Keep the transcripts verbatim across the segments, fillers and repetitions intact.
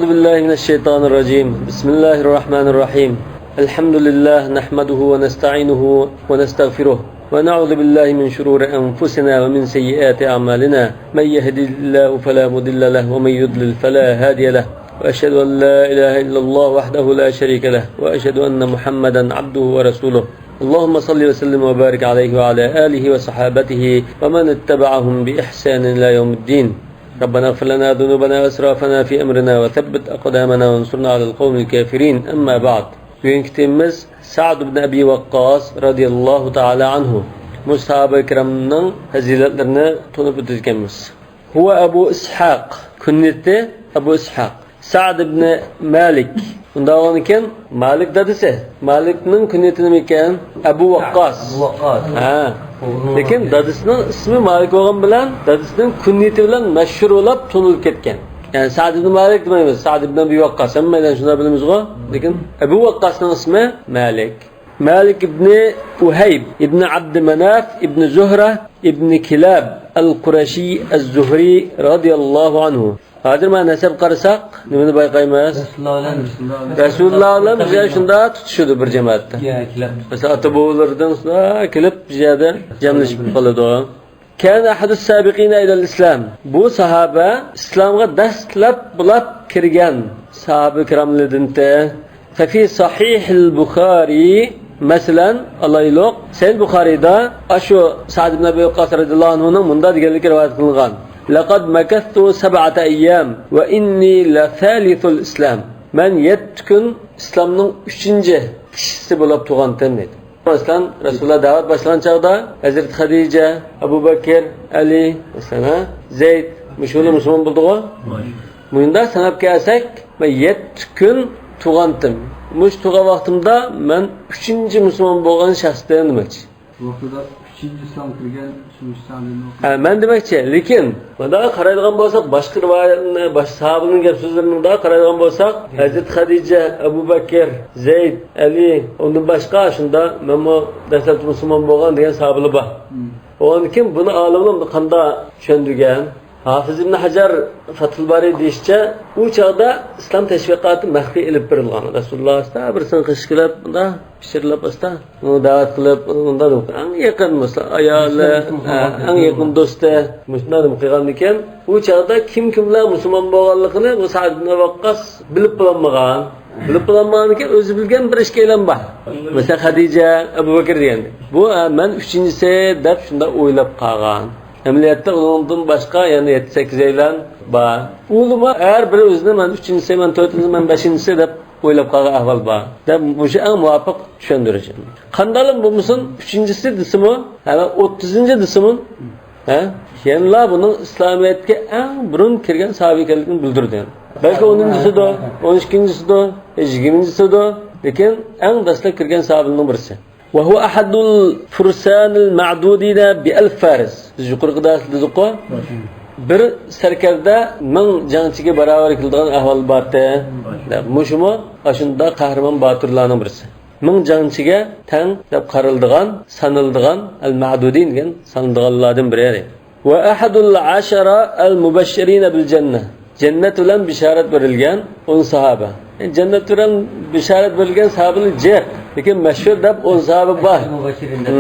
أعوذ بالله من الشيطان الرجيم. بسم الله الرحمن الرحيم. الحمد لله نحمده ونستعينه ونستغفره ونعوذ بالله من شرور أنفسنا ومن سيئات أعمالنا. من يهد الله فلا مضل له ومن يضلل فلا هادي له. وأشهد أن لا إله إلا الله وحده لا شريك له وأشهد أن محمدا عبده ورسوله. اللهم صل وسلم وبارك عليه وعلى آله وصحابته ومن اتبعهم بإحسان إلى يوم الدين. ربنا اغفر لنا ذنوبنا وإسرافنا في أمرنا وثبت أقدامنا وانصرنا على القوم الكافرين. أما بعد. بۈگۈنكى تېمىمىز سەئد ئىبن ئەبى ۋەققاس رەزىياللاھۇ تائالا ئەنھۇ. بۇ ساھابە كىرامنىڭ پەزىلەتلىرىنى تونۇپ ئۆتىدىكەنمىز. ھۇۋە ئەبۇ ئىسھاق. كۈنيىتى ئەبۇ ئىسھاق. سەئد ئىبن مالىك. ئۇنداق بولغانىكەن، مالىك دادىسى. مالىكنىڭ كۈنيىتى نېمە ئىكەن؟ ئەبۇ ۋەققاس. ئەبۇ ۋەققاس. ھە. ئوغلىنىڭ لېكىن ئاتى. دادىسىنىڭ ئىسمى مالىك بولغان بىلەن، دادىسىنىڭ كۈنيىتى بىلەن مەشھۇر بولۇپ، تونۇلۇپ كەتكەن. يەنى سەئد ئىبن مالىك دېمەيمىز، سەئد ئىبن ئەبى ۋەققاس. ھەممەيلەن شۇنداق بىلىمىزغۇ. لېكىن ئەبۇ ۋەققاسنىڭ ئىسمى مالىك. مالىك ئىبنى ئۇھەيب ئىبنى ئابدۇ ماناف ئىبنى زۇھرە ئىبنى كىلاب ئەل قۇرەشى ئەز زۇھرى رەزىياللاھۇ ئەنھۇ. ھازىر مانا نەسەب قارىساق، نېمىنى بايقايمىز؟ رەسۇلۇللا بىلەن. رەسۇلۇللا بىلەن بىزگە شۇنداق تۇتىشىدۇ بىر جەمەتتە. يا، كېلىپ. مەسىلەن، ئاتا بوۋىلىرىدىن شۇنداق كېلىپ بىر يەردە جەملىشىپ قالىدۇ. كان أحد السابقين إلى الإسلام. بۇ ساھابە ئىسلامغا دەسلەپ بولۇپ كىرگەن ساھابە كىراملىرىدىنتى. ففي صحيح البخاري، مەسىلەن، ئالايلۇق، سەھىھ بۇخارىدا ئاشۇ سەئد ئىبن ئەبى ۋەققاس رەزىياللاھۇ ئەنھۇنىڭ مۇنداق دېگەنلىكى رىۋايەت قىلىنغان: لقد مكثت سبعة أيام وإني لثالث الإسلام. مەن يەتتە كۈن ئىسلامنىڭ ئۈچىنچى كىشىسى بولۇپ تۇرغانتىم، دەيدۇ. مەسىلەن، رەسۇلۇللا دەۋەت باشلىغان چاغدا ھەزرىتى خەدىجە، ئەبۇ بەكىر، ئەلى، مەسىلەن، ھە، زەيد، مۇشۇلار مۇسۇلمان بولدىغۇ. مۇشۇنداق ساناپ كەلسەك، مەن يەتتە كۈن تۇغانتىم. مۇشۇ تۇغان ۋاقتىمدا مەن ئۈچىنچى مۇسۇلمان بولغان شەخس دېمەكچى. بۇ ۋاقتىدا ئۈچىنچى ئىسلامغا كىرگەن شۇ مۇشۇ سەھابىنىڭ ۋاقتى. ھە، مەن دېمەكچى، لېكىن مۇنداق قارايدىغان بولساق، باشقا رىۋايەتنى، باشقا ساھابىنىڭ گەپ سۆزلىرىنى مۇنداق قارايدىغان بولساق، ھەزرىتى خەدىجە، ئەبۇ بەكىر، زەيد، ئەلى، ئۇندىن باشقا شۇنداق مەنمۇ دەسلەپتە مۇسۇلمان بولغان دېگەن ساھابىلار بار. مم. ئۇنىڭدىن كېيىن بۇنى ئالىملار بۇنى قانداق چۈشەندۈرگەن؟ ھافىز ئىبن ھەجەر فەتھۇل بارى دېيىشىچە، ئۇ چاغدا ئىسلام تەشۋىقاتى مەخپىي ئېلىپ بېرىلغان. رەسۇلۇللا ئاستا بىرسىنى قېشى كېلىپ، مۇنداق پىچىرلاپ ئاستا، ئۇنى دەۋەت قىلىپ، ئۇندا ئەڭ يېقىن مۇسۇ-، ئايالى، ئەڭ يېقىن دوستى، مۇشۇنداق نېمە قىلغاندىكىن، ئۇ چاغدا كىم كىملەر مۇسۇلمان بولغانلىقىنى بۇ سەئد ئىبن ۋەققاس بىلىپ بولالمىغان. بىلىپ بولالمىغاندىكىن، ئۆزى بىلگەن بىر ئىككىيلەن بار. مەسىلەن، خەدىجە، ئەبۇ بەكىر دېگەندەك. بۇ، ئە، مەن ئۈچىنچىسى دەپ شۇنداق ئويلاپ قالغان. ئەمەلىيەتتە ئۇنىڭدىن باشقا يەنە يەتتە-سەككىزەيلەن بار. ئۇلىما ھەر بىرى ئۆزىنى مەن ئۈچىنچىسى، مەن تۆتىنچى، مەن بەشىنچىسى دەپ ئويلاپ قالغان ئەھۋال بار. دەپ مۇشۇ ئەڭ مۇۋاپىق چۈشەندۈرۈش. قانداقلا بولمىسۇن، ئۈچىنچىسى دېسىمۇ، ھە، ئوتتۇزىنچى دېسىمۇ، ھە، يەنىلا بۇنىڭ ئىسلامىيەتكە ئەڭ بۇرۇن كىرگەن ساھابە ئىكەنلىكىنى بىلدۈرىدۇ. بەلكى ئونىنچىسىدۇ، ئون ئىككىنچىسىدۇ، يىگىرمىنچىسىدۇ، لېكىن ئەڭ دەسلەپ كىرگەن ساھابىلەرنىڭ بىرسى. وهو أحد الفرسان المعدودين بألف فارس. بىز يۇقىرىقىدا دېدۇققۇ، بىر سەركەردە مىڭ جەڭچىگە باراۋەر كېلىدىغان ئەھۋال بارتى. مۇشۇمۇ ئاشۇنداق قەھرىمان باتۇرلارنىڭ بىرسى. مىڭ جەڭچىگە تەڭ دەپ قارىلىدىغان، سانىلىدىغان، ئەل مەدۇدىن دېگەن سانىلىدىغانلاردىن بىرى. وأحد العشرة المبشرين بالجنة. جەننەت بىلەن بېشارەت بېرىلگەن ئون ساھابە. جەننەت بىلەن بېشارەت بېرىلگەن ساھابىلەر جىق، لېكىن مەشھۇر دەپ ئون ساھابە بار. مۇبەششىرىن دەپ.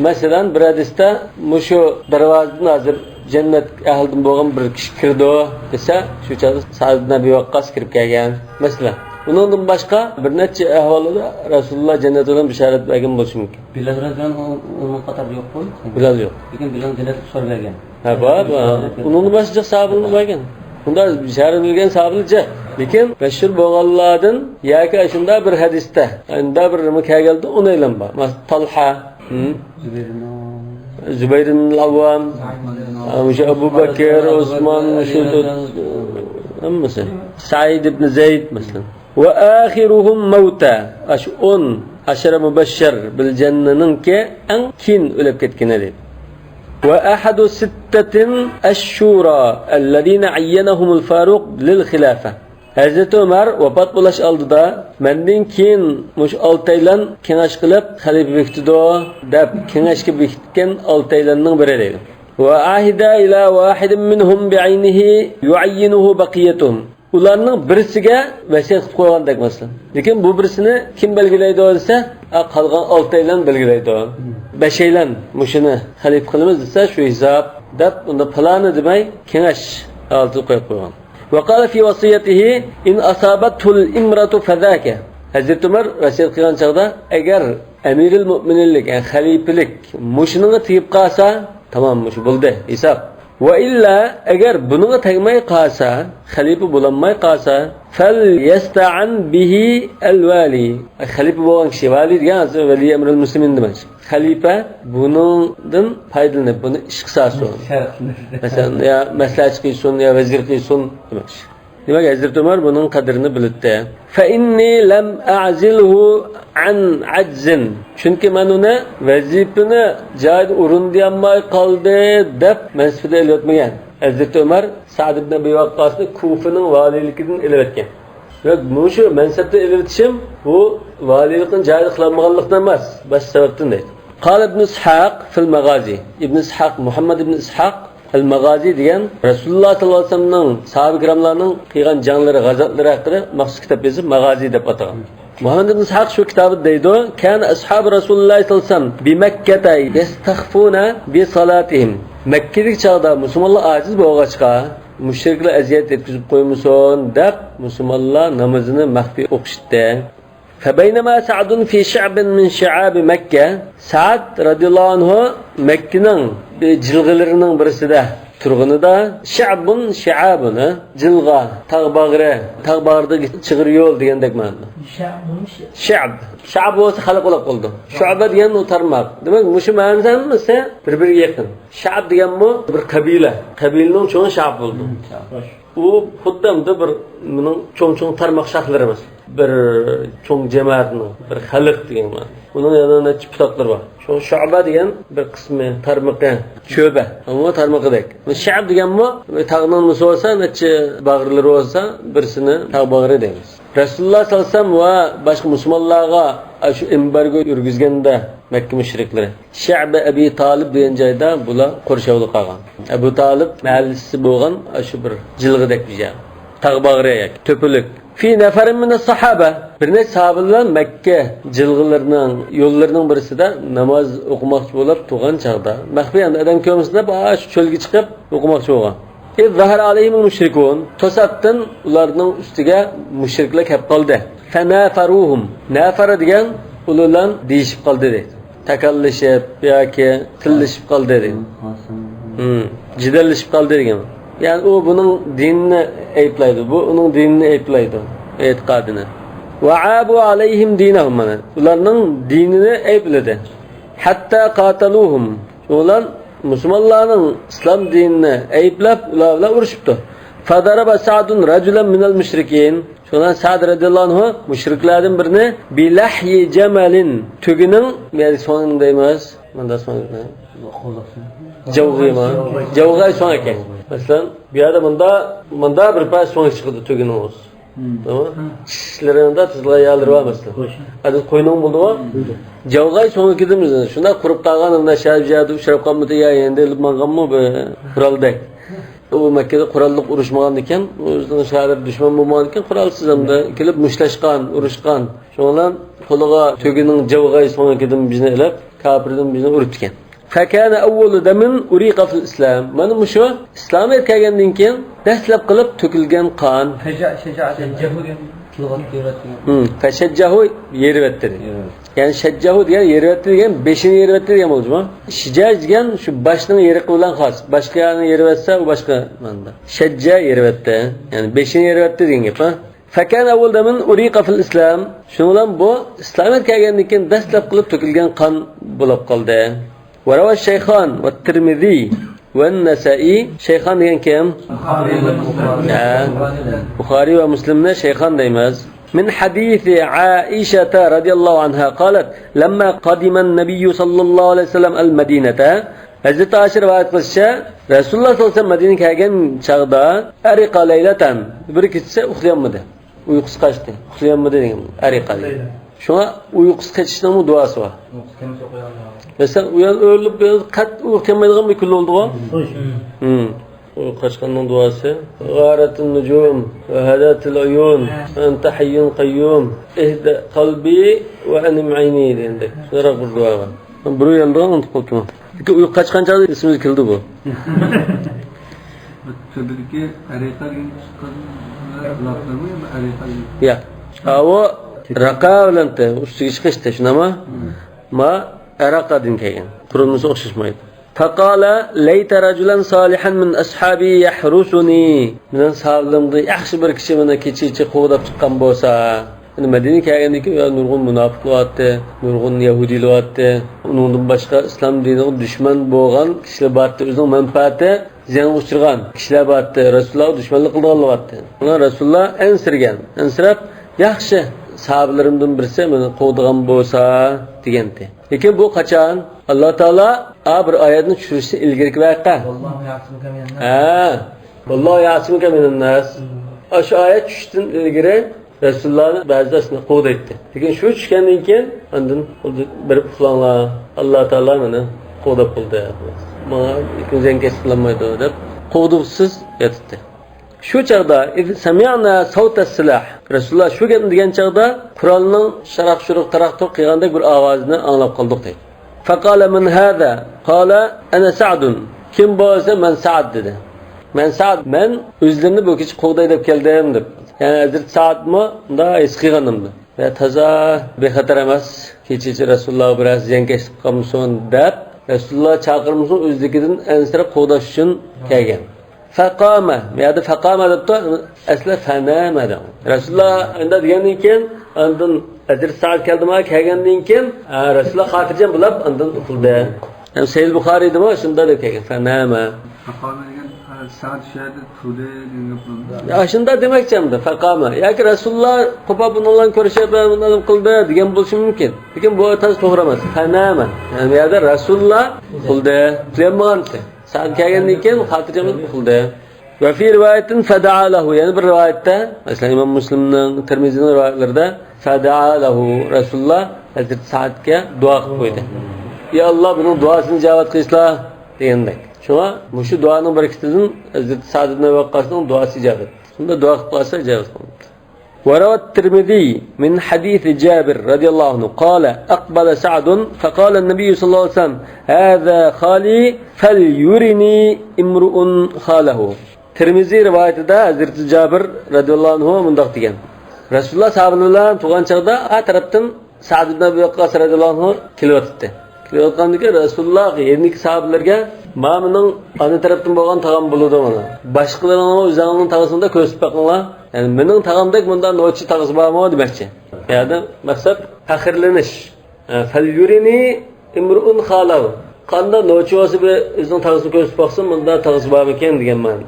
مەسىلەن، بىر ھەدىستە مۇشۇ دەرۋازىدىن ھازىر جەننەت ئەھلىدىن بولغان بىر كىشى كىرىدۇ دېسە، شۇ چاغدا سەئد ئىبن ئەبى ۋەققاس كىرىپ كەلگەن. مەسىلەن، ئۇنىڭدىن باشقا بىر نەچچە ئەھۋالدا رەسۇلۇللا جەننەت بىلەن بېشارەت بەرگەن بولۇشى مۇمكىن. بىلال رەزىياللاھۇ ئەنھۇ ئۇنىڭ قاتارىدا يوققۇ؟ بىلال يوق. لېكىن بىلال جەننەتكە سور بەرگەن. ھە، بار، بار. ئۇنىڭدىن باشقا جىق ساھابىلەر باركەن. بۇندا بىشارەت بەرگەن ساھابىلەر جىق. لېكىن مەشھۇر بولغانلاردىن ياكى شۇنداق بىر ھەدىستە، شۇنداق بىر نېمە كەلگەندە ئون ئەيلەن بار. مەسىلەن، تالھا، ھىم؟ زۇبەير ئىبن ئەۋۋام، ھە، مۇشۇ ئەبۇ بەكىر، ئوسمان، مۇشۇ تۆت، ھەممىسى. سەئىد ئىبن زەيد، مەسىلەن. وآخرهم موتا. ئاشۇ ئون ئەشرە مۇبەششەر بىل جەننىنىڭكى ئەڭ كېيىن ئۆلۈپ كەتكىنى دەيدۇ. وأحد ستة الشورى الذين عينهم الفاروق للخلافة. ھەزرىتى ئۆمەر ۋاپات بولۇش ئالدىدا، مەندىن كېيىن مۇشۇ ئالتەيلەن كېڭەش قىلىپ خەلىپە بېكىتىدۇ دەپ كېڭەشكە بېكىتكەن ئالتەيلەننىڭ بىرى دەيدۇ. وعهد إلى واحد منهم بعينه يعينه بقيتهم. ئۇلارنىڭ بىرسىگە ۋەسىيەت قىلىپ قويغاندەك مەسىلەن. لېكىن بۇ بىرسىنى كىم بەلگىلەيدۇ دېسە، ئا، قالغان ئالتەيلەن بەلگىلەيدۇ. بەشەيلەن مۇشۇنى خەلىپە قىلىمىز دېسە، شۇ ھېساب دەپ، ئۇندا پىلانى دېمەي، كېڭەش ھالىتىدە قويۇپ قويغان. وقال في وصيته إن أصابته الإمرة فذاك. ھەزرىتى ئۆمەر ۋەسىيەت قىلغان چاغدا، ئەگەر ئەمىرىل مۆمىنىنلىك، يەنى خەلىپىلىك مۇشۇنىڭغا تېگىپ قالسا، تامام، مۇشۇ بولدى ھېساب. ۋە ئىللا، ئەگەر بۇنىڭغا تەگمەي قالسا، خەلىپە بولالماي قالسا، فەليەستەئىن بىھى ئەلۋەلى. خەلىپە بولغان كىشى، ۋەلى دېگەن ھازىر ۋەلى ئەمرىل مۇسلىمىن دېمەكچى. خەلىپە بۇنىڭدىن پايدىلىنىپ، بۇنى ئىشقا سالسۇن. مەسىلەن، يا مەسلىھەتچى قىلسۇن، يا ۋەزىر قىلسۇن دېمەكچى. دېمەك، ھەزرىتى ئۆمەر بۇنىڭ قەدرىنى بىلىدۇ. فإني لم أعزله عن عجز. چۈنكى مەن ئۇنى ۋەزىپىنى جايىدا ئورۇندىيالماي قالدى دەپ مەنسىپىدە ئېلىۋەتمىگەن. ھەزرىتى ئۆمەر سەئد ئىبن ئەبى ۋەققاسنى كۇفىنىڭ ۋالىيلىكىدىن ئېلىۋەتكەن. ۋە مۇشۇ مەنسەپتىن ئېلىۋېتىشىم بۇ ۋالىيلىقنى جايىدا قىلالمىغانلىقتىن ئەمەس، باشقا سەۋەبتىن دەيدۇ. قال ابن إسحاق في المغازي. ئىبن ئىسھاق، مۇھەممەد ئىبن ئىسھاق ئەل ماغازى دېگەن رەسۇلۇللاھ سەللەللاھۇ ئەلەيھى ۋەسەللەمنىڭ ساھابە كىراملارنىڭ قىلغان جەڭلىرى، غازاتلىرى ھەققىدە مەخسۇس كىتاب يېزىپ، ماغازى دەپ ئاتىغان. مۇھەممەد ئىبن ئىسھاق شۇ كىتابىدا دەيدۇ، كان أصحاب رسول الله صلى الله عليه وسلم بمكة يستخفون بصلاتهم. مەككىدىكى چاغدا مۇسۇلمانلار ئاجىز بولغاچقا، مۇشرىكلار ئەزىيەت يەتكۈزۈپ قويمىسۇن دەپ، مۇسۇلمانلار نامىزىنى مەخپىي ئوقۇشتى. فبينما سعد في شعب من شعاب مكة. سەئد رەزىياللاھۇ ئەنھۇ مەككىنىڭ بىر جىلغىلىرىنىڭ بىرسىدە تۇرغىنىدا، شەئبۇن، شەئابۇن، ھە؟ جىلغا، تاغ باغرى، تاغ باغرىدىكى چىغىر يول دېگەندەك مەنىدە. شەئبۇن، شەئب. شەئب. شەئب بولسا خەلق بولۇپ قالىدۇ. شۇئبە دېگەن ئۇ تارماق. دېمەك، مۇشۇ مەنىسى ھەممىسى بىر-بىرىگە يېقىن. شەئب دېگەنمۇ بىر قەبىلە. قەبىلىنىڭ چوڭى شەئب بولىدۇ. ئۇ خۇددى ئەمدى بىر مېنىڭ چوڭ-چوڭ تارماق شاخلىرى ئەمەس. بىر چوڭ جەمەتنىڭ، بىر خەلق دېگەن مەنىدە. ئۇنىڭ يەنە نەچچە پۇتاقلىرى بار. شۇ شۇئبە دېگەن بىر قىسمى، تارمىقى، شۆبە. ئۇمۇ تارمىقىدەك. شەئب دېگەنمۇ تاغنىڭ نېمىسى بولسا، نەچچە باغرىلىرى بولسا، بىرسىنى تاغ باغرى دەيمىز. رەسۇلۇللاھ سەللەللاھۇ ئەلەيھى ۋەسەللەم ۋە باشقا مۇسۇلمانلارغا ئاشۇ ئېمبارگو يۈرگۈزگەندە مەككە مۇشرىكلىرى، شەئبى ئەبى تالىب دېگەن جايدا بۇلار قورشاۋلىق قالغان. ئەبۇ تالىب مەھەللىسى بولغان ئاشۇ بىر جىلغىدەك بىر جاي. تاغ باغرى ياكى تۆپىلىك. في نفر من الصحابة. بىر نەچچە ساھابىلەر مەككە جىلغىلىرىنىڭ يوللىرىنىڭ بىرسىدە ناماز ئوقۇماقچى بولۇپ تۇرغان چاغدا، مەخپىي ئەمدى ئادەم كۆرمىسۇن دەپ، ئاشۇ چۆلگە چىقىپ ئوقۇماقچى بولغان. إذ ظهر عليهم المشركون. توساتتىن ئۇلارنىڭ ئۈستىگە مۇشرىكلار كەپ قالدى. فنافروهم. نافر دېگەن ئۇلار بىلەن دېيىشىپ قالدى دەيدۇ. تاكاللىشىپ ياكى تىللىشىپ قالدى دېگەن. ھىم، جېدەللىشىپ قالدى دېگەن. يەنى ئۇ بۇنىڭ دىنىنى ئەيىبلەيدۇ، بۇ ئۇنىڭ دىنىنى ئەيىبلەيدۇ، ئېتىقادىنى. وعابوا عليهم دينهم، مانا، ئۇلارنىڭ دىنىنى ئەيىبلىدى. حتى قاتلوهم. شۇنىڭ بىلەن مۇسۇلمانلارنىڭ ئىسلام دىنىنى ئەيىبلەپ، ئۇلار بىلەن ئۇرۇشۇپتۇ. فضرب سعد رجلا من المشركين. شۇنىڭ بىلەن سەئد رەزىياللاھۇ ئەنھۇ مۇشرىكلاردىن بىرىنى بلحي جمل، تۆگىنىڭ، يەنى سۆڭىكى دەيمىز، مۇنداق سۆڭەك. جاۋغىيما؟ جاۋغاي سۆڭىكى. مەسىلەن، بۇ يەردە مۇندا، مۇندا بىر پارچە سۆڭەك چىقىدۇ تۆگىنىڭ ئۇزۇن. تامام. چىشلىرىنىڭ تىزىلغان يەرلىرى بار مەسىلەن. ھازىر قوينىڭ بولدىغۇ. جاۋغاي سۆڭىكى دەيمىز. شۇنداق قۇرۇپ قالغان، مۇنداق شەھەر بۇ يەردە ئۇچراپ قالمىدى يا يەنە ئېلىپ ماڭغانمۇ بىر قورالدەك. ئۇ مەككىدە قوراللىق ئۇرۇشمىغان ئىكەن، ئۆزىنىڭ شەھىرىدە دۈشمەن بولمىغان ئىكەن، قورالسىز ئەمدى كېلىپ مۇشتلاشقان، ئۇرۇشقان. شۇنىڭ بىلەن قولىغا تۆگىنىڭ جاۋغاي سۆڭىكىدىن بىزنى ئېلىپ، كاپىردىن بىزنى ئۇرۇپتىكەن. فكان أول دم أريق في الإسلام. مانا مۇشۇ ئىسلامىيەت كەلگەندىن كېيىن دەسلەپ قىلىپ تۆكۈلگەن قان. شەججەھۇ دېگەن. ھىم، فشجه يېرىۋەتتى دېگەن. يەنى شەججەھۇ دېگەن يېرىۋەتتى دېگەن، بېشىنى يېرىۋەتتى دېگەن بولىدۇ. شىجاج دېگەن شۇ باشنىڭ يېرىقى بىلەن خاس. باشقا يەرنى يېرىۋەتسە، ئۇ باشقا مەنىدە. شەججە يېرىۋەتتى. يەنى بېشىنى يېرىۋەتتى دېگەن گەپ، ھە؟ فكان أول دم أريق في الإسلام. شۇنىڭ بىلەن بۇ ئىسلامىيەت كەلگەندىن كېيىن دەسلەپ قىلىپ تۆكۈلگەن قان بولۇپ قالدى. وروى الشيخان والترمذي والنسائي. شەيخان دېگەن كىم؟ ھە، بۇخارىي ۋە مۇسلىمنى شەيخان دەيمىز. من حديث عائشة رضي الله عنها قالت: لما قدم النبي صلى الله عليه وسلم المدينة. ھەزرىتى ئائىشە رىۋايەت قىلىشىچە، رەسۇلۇللاھ سەللەللاھۇ ئەلەيھى ۋەسەللەم مەدىنىگە كەلگەن چاغدا، أريق ليلة، بىر كېچىسى ئۇخلىيالمىدى. ئۇيقۇسى قاچتى. ئۇخلىيالمىدى دېگەن ئەرىقە دېگەن. شۇڭا ئۇيقۇسى قېچىشنىڭمۇ دۇئاسى بار. ئۇيقۇسى كەلمىسە ئوقۇيالمايدۇ. مەسىلەن، ئۇيان ئۆرۈلۈپ، قەتئىي ئۇيقۇ كەلمەيدىغان بىر كۈن بولدىغۇ. ھىم. ئۇيقۇ قاچقاننىڭ دۇئاسى. غارت النجوم وهدات العيون وأنت حي قيوم اهد قلبي وأنم عيني دېگەندەك. شۇنداق بىر دۇئا بار. بىر يەردە ئۇنتۇپ قاپتىمەن. لېكىن ئۇيقۇ قاچقان چاغدا ئېسىمىزگە كېلىدۇ بۇ. تۆپىدىكى ئەرىقە دېگەن چىققان لافلارمۇ يا ئەرىقە دېگەن؟ يا. ھا، ئۇ رەقە بىلەن ئۈستىگە چىقىشتى، شۇنداقمۇ؟ ما ئەرەقەدىن كەلگەن. قۇرۇلمىسى ئوخشاشمايدۇ. فقال ليت رجلا صالحا من أصحابي يحرسني. مېنىڭ ساھابىلىرىمدىن ياخشى بىر كىشى مېنى كېچىچە قوغداپ چىققان بولسا. يەنى مەدىنىگە كەلگەندىن كېيىن نۇرغۇن مۇناپىقلار بارتتى، نۇرغۇن يەھۇدىيلار بارتتى. ئۇنىڭدىن باشقا ئىسلام دىنىغا دۈشمەن بولغان كىشىلەر بارتتى. ئۆزىنىڭ مەنپەئەتى زىيانغا ئۇچرىغان كىشىلەر بارتتى. رەسۇلۇللاغا دۈشمەنلىك قىلىدىغانلار بارتتى. ئۇلار رەسۇلۇللا ئەنسىرىگەن. ئەنسىرەپ، ياخشى، ساھابىلىرىمدىن بىرسى مېنى قوغدىغان بولسا دېگەنتى. لېكىن بۇ قاچان؟ ئاللا تائالا ئا بىر ئايەتنى چۈشۈرۈشتىن ئىلگىرىكى ۋەقە. والله يعصمك من الناس. ھە. والله يعصمك من الناس. ئاشۇ ئايەت چۈشۈشتىن ئىلگىرى رەسۇلۇللانى بەزىلەر شۇنداق قوغدايتتى. لېكىن شۇ چۈشكەندىن كېيىن ئاندىن بېرىپ ئۇخلاڭلار، ئاللا تائالا مېنى قوغداپ بولدى، ماڭا ھېچكىم زىيانكەشلىك قىلالمايدۇ دەپ قوغدىغۇسىز ياتاتتى. شۇ چاغدا، إذ سمعنا صوت السلاح، رەسۇلۇللا شۇ گەپنى دېگەن چاغدا قورالنىڭ شاراق-شۇرۇق، تاراق-تۇرۇق قىلغاندەك بىر ئاۋازىنى ئاڭلاپ قالدۇق دەيدۇ. فقال من هذا؟ قال أنا سعد. كىم بۇ دېسە، مەن سەئد دېدى. مەن سەئد، مەن ئۆزلىرىنى بۇ كېچە قوغداي دەپ كەلدىم دەپ. يەنى ھەزرىتى سەئدمۇ مۇنداق ھېس قىلغىنىمدۇ. ۋە تازا بىخەتەر ئەمەس، كېچىچە رەسۇلۇللاغا بىرەر زىيانكەشلىك قىلمىسۇن دەپ، رەسۇلۇللا چاقىرمىسۇن، ئۆزلۈكىدىن ئەنسىرەپ قوغداش ئۈچۈن كەلگەن. فقام، بۇ يەردە فقام دەپتۇ، ئەسلى فنام دەڭ. رەسۇلۇللا ئەندى دېگەندىن كېيىن، ئاندىن ھەزرىتى سەئد كەلدىما، كەلگەندىن كېيىن، ئە، رەسۇلۇللا خاتىرجەم بولۇپ، ئاندىن ئۇخلىدى. ھەم سەھىھ بۇخارىيدىمۇ شۇنداق دەپ كەلگەن، فنام. فقام دېگەن، ئە، سەئد شۇ يەردە تۇردى دېگەن گەپ بولىدۇ. يا، شۇنداق دېمەكچى ئەمدى، فقام. ياكى رەسۇلۇللا قوپاپ بۇنىڭ بىلەن كۆرۈشۈپ، بۇنىڭ بىلەن قىلدى دېگەن بولۇشى مۇمكىن. لېكىن بۇ تازا توغرا ئەمەس. فنام. يەنى بۇ يەردە رەسۇلۇللا ئۇخلىدى. ئۇخلىيالمىغانتى. سەئد كەلگەندىن كېيىن خاتىرجەم بولۇپ ئۇخلىدى. وفي رواية فدعا له، يەنە بىر رىۋايەتتە، مەسىلەن، ئىمام مۇسلىمنىڭ، تىرمىزىنىڭ رىۋايەتلىرىدە فدعا له، رەسۇلۇللا ھەزرىتى سەئدكە دۇئا قىلىپ قويدى. يا ئاللا، بۇنىڭ دۇئاسىنى ئىجابەت قىلسىلا دېگەندەك. شۇڭا مۇشۇ دۇئانىڭ بەرىكىتىدىن ھەزرىتى سەئد ئىبن ئەبى ۋەققاسنىڭ دۇئاسى ئىجابەت. شۇنداق دۇئا قىلىپ قالسا ئىجابەت قىلىنىدۇ. وروى الترمذي من حديث جابر رضي الله عنه قال: أقبل سعد فقال النبي صلى الله عليه وسلم: هذا خالي فليرني امرؤ خاله. تىرمىزى رىۋايىتىدە ھەزرىتى جابىر رەزىياللاھۇ ئەنھۇ مۇنداق دېگەن: رەسۇلۇللا ساھابىلەر بىلەن تۇرغان چاغدا ئا تەرەپتىن سەئد ئىبن ئەبى ۋەققاس رەزىياللاھۇ ئەنھۇ كېلىۋاتاتتى. كېلىۋاتقاندىكىن رەسۇلۇللا يېنىدىكى ساھابىلەرگە، مانا مېنىڭ ئانا تەرەپتىن بولغان تاغام بولىدۇ مانا. باشقىلىرىڭلارمۇ ئۆزۈڭلارنىڭ تاغىسىنى كۆرسىتىپ بېقىڭلار. يەنى مېنىڭ تاغامدەك مۇنداق نوچى تاغىسى بارمۇ دېمەكچى. بۇ يەردە مەقسەت پەخىرلىنىش. فَلْيُرِنِي امْرُؤٌ خَالَهُ. قانداق نوچى بولسا بىر ئۆزىنىڭ تاغىسىنى كۆرسىتىپ باقسۇن، مۇنداق تاغىسى بارمىكىن دېگەن مەنىدە.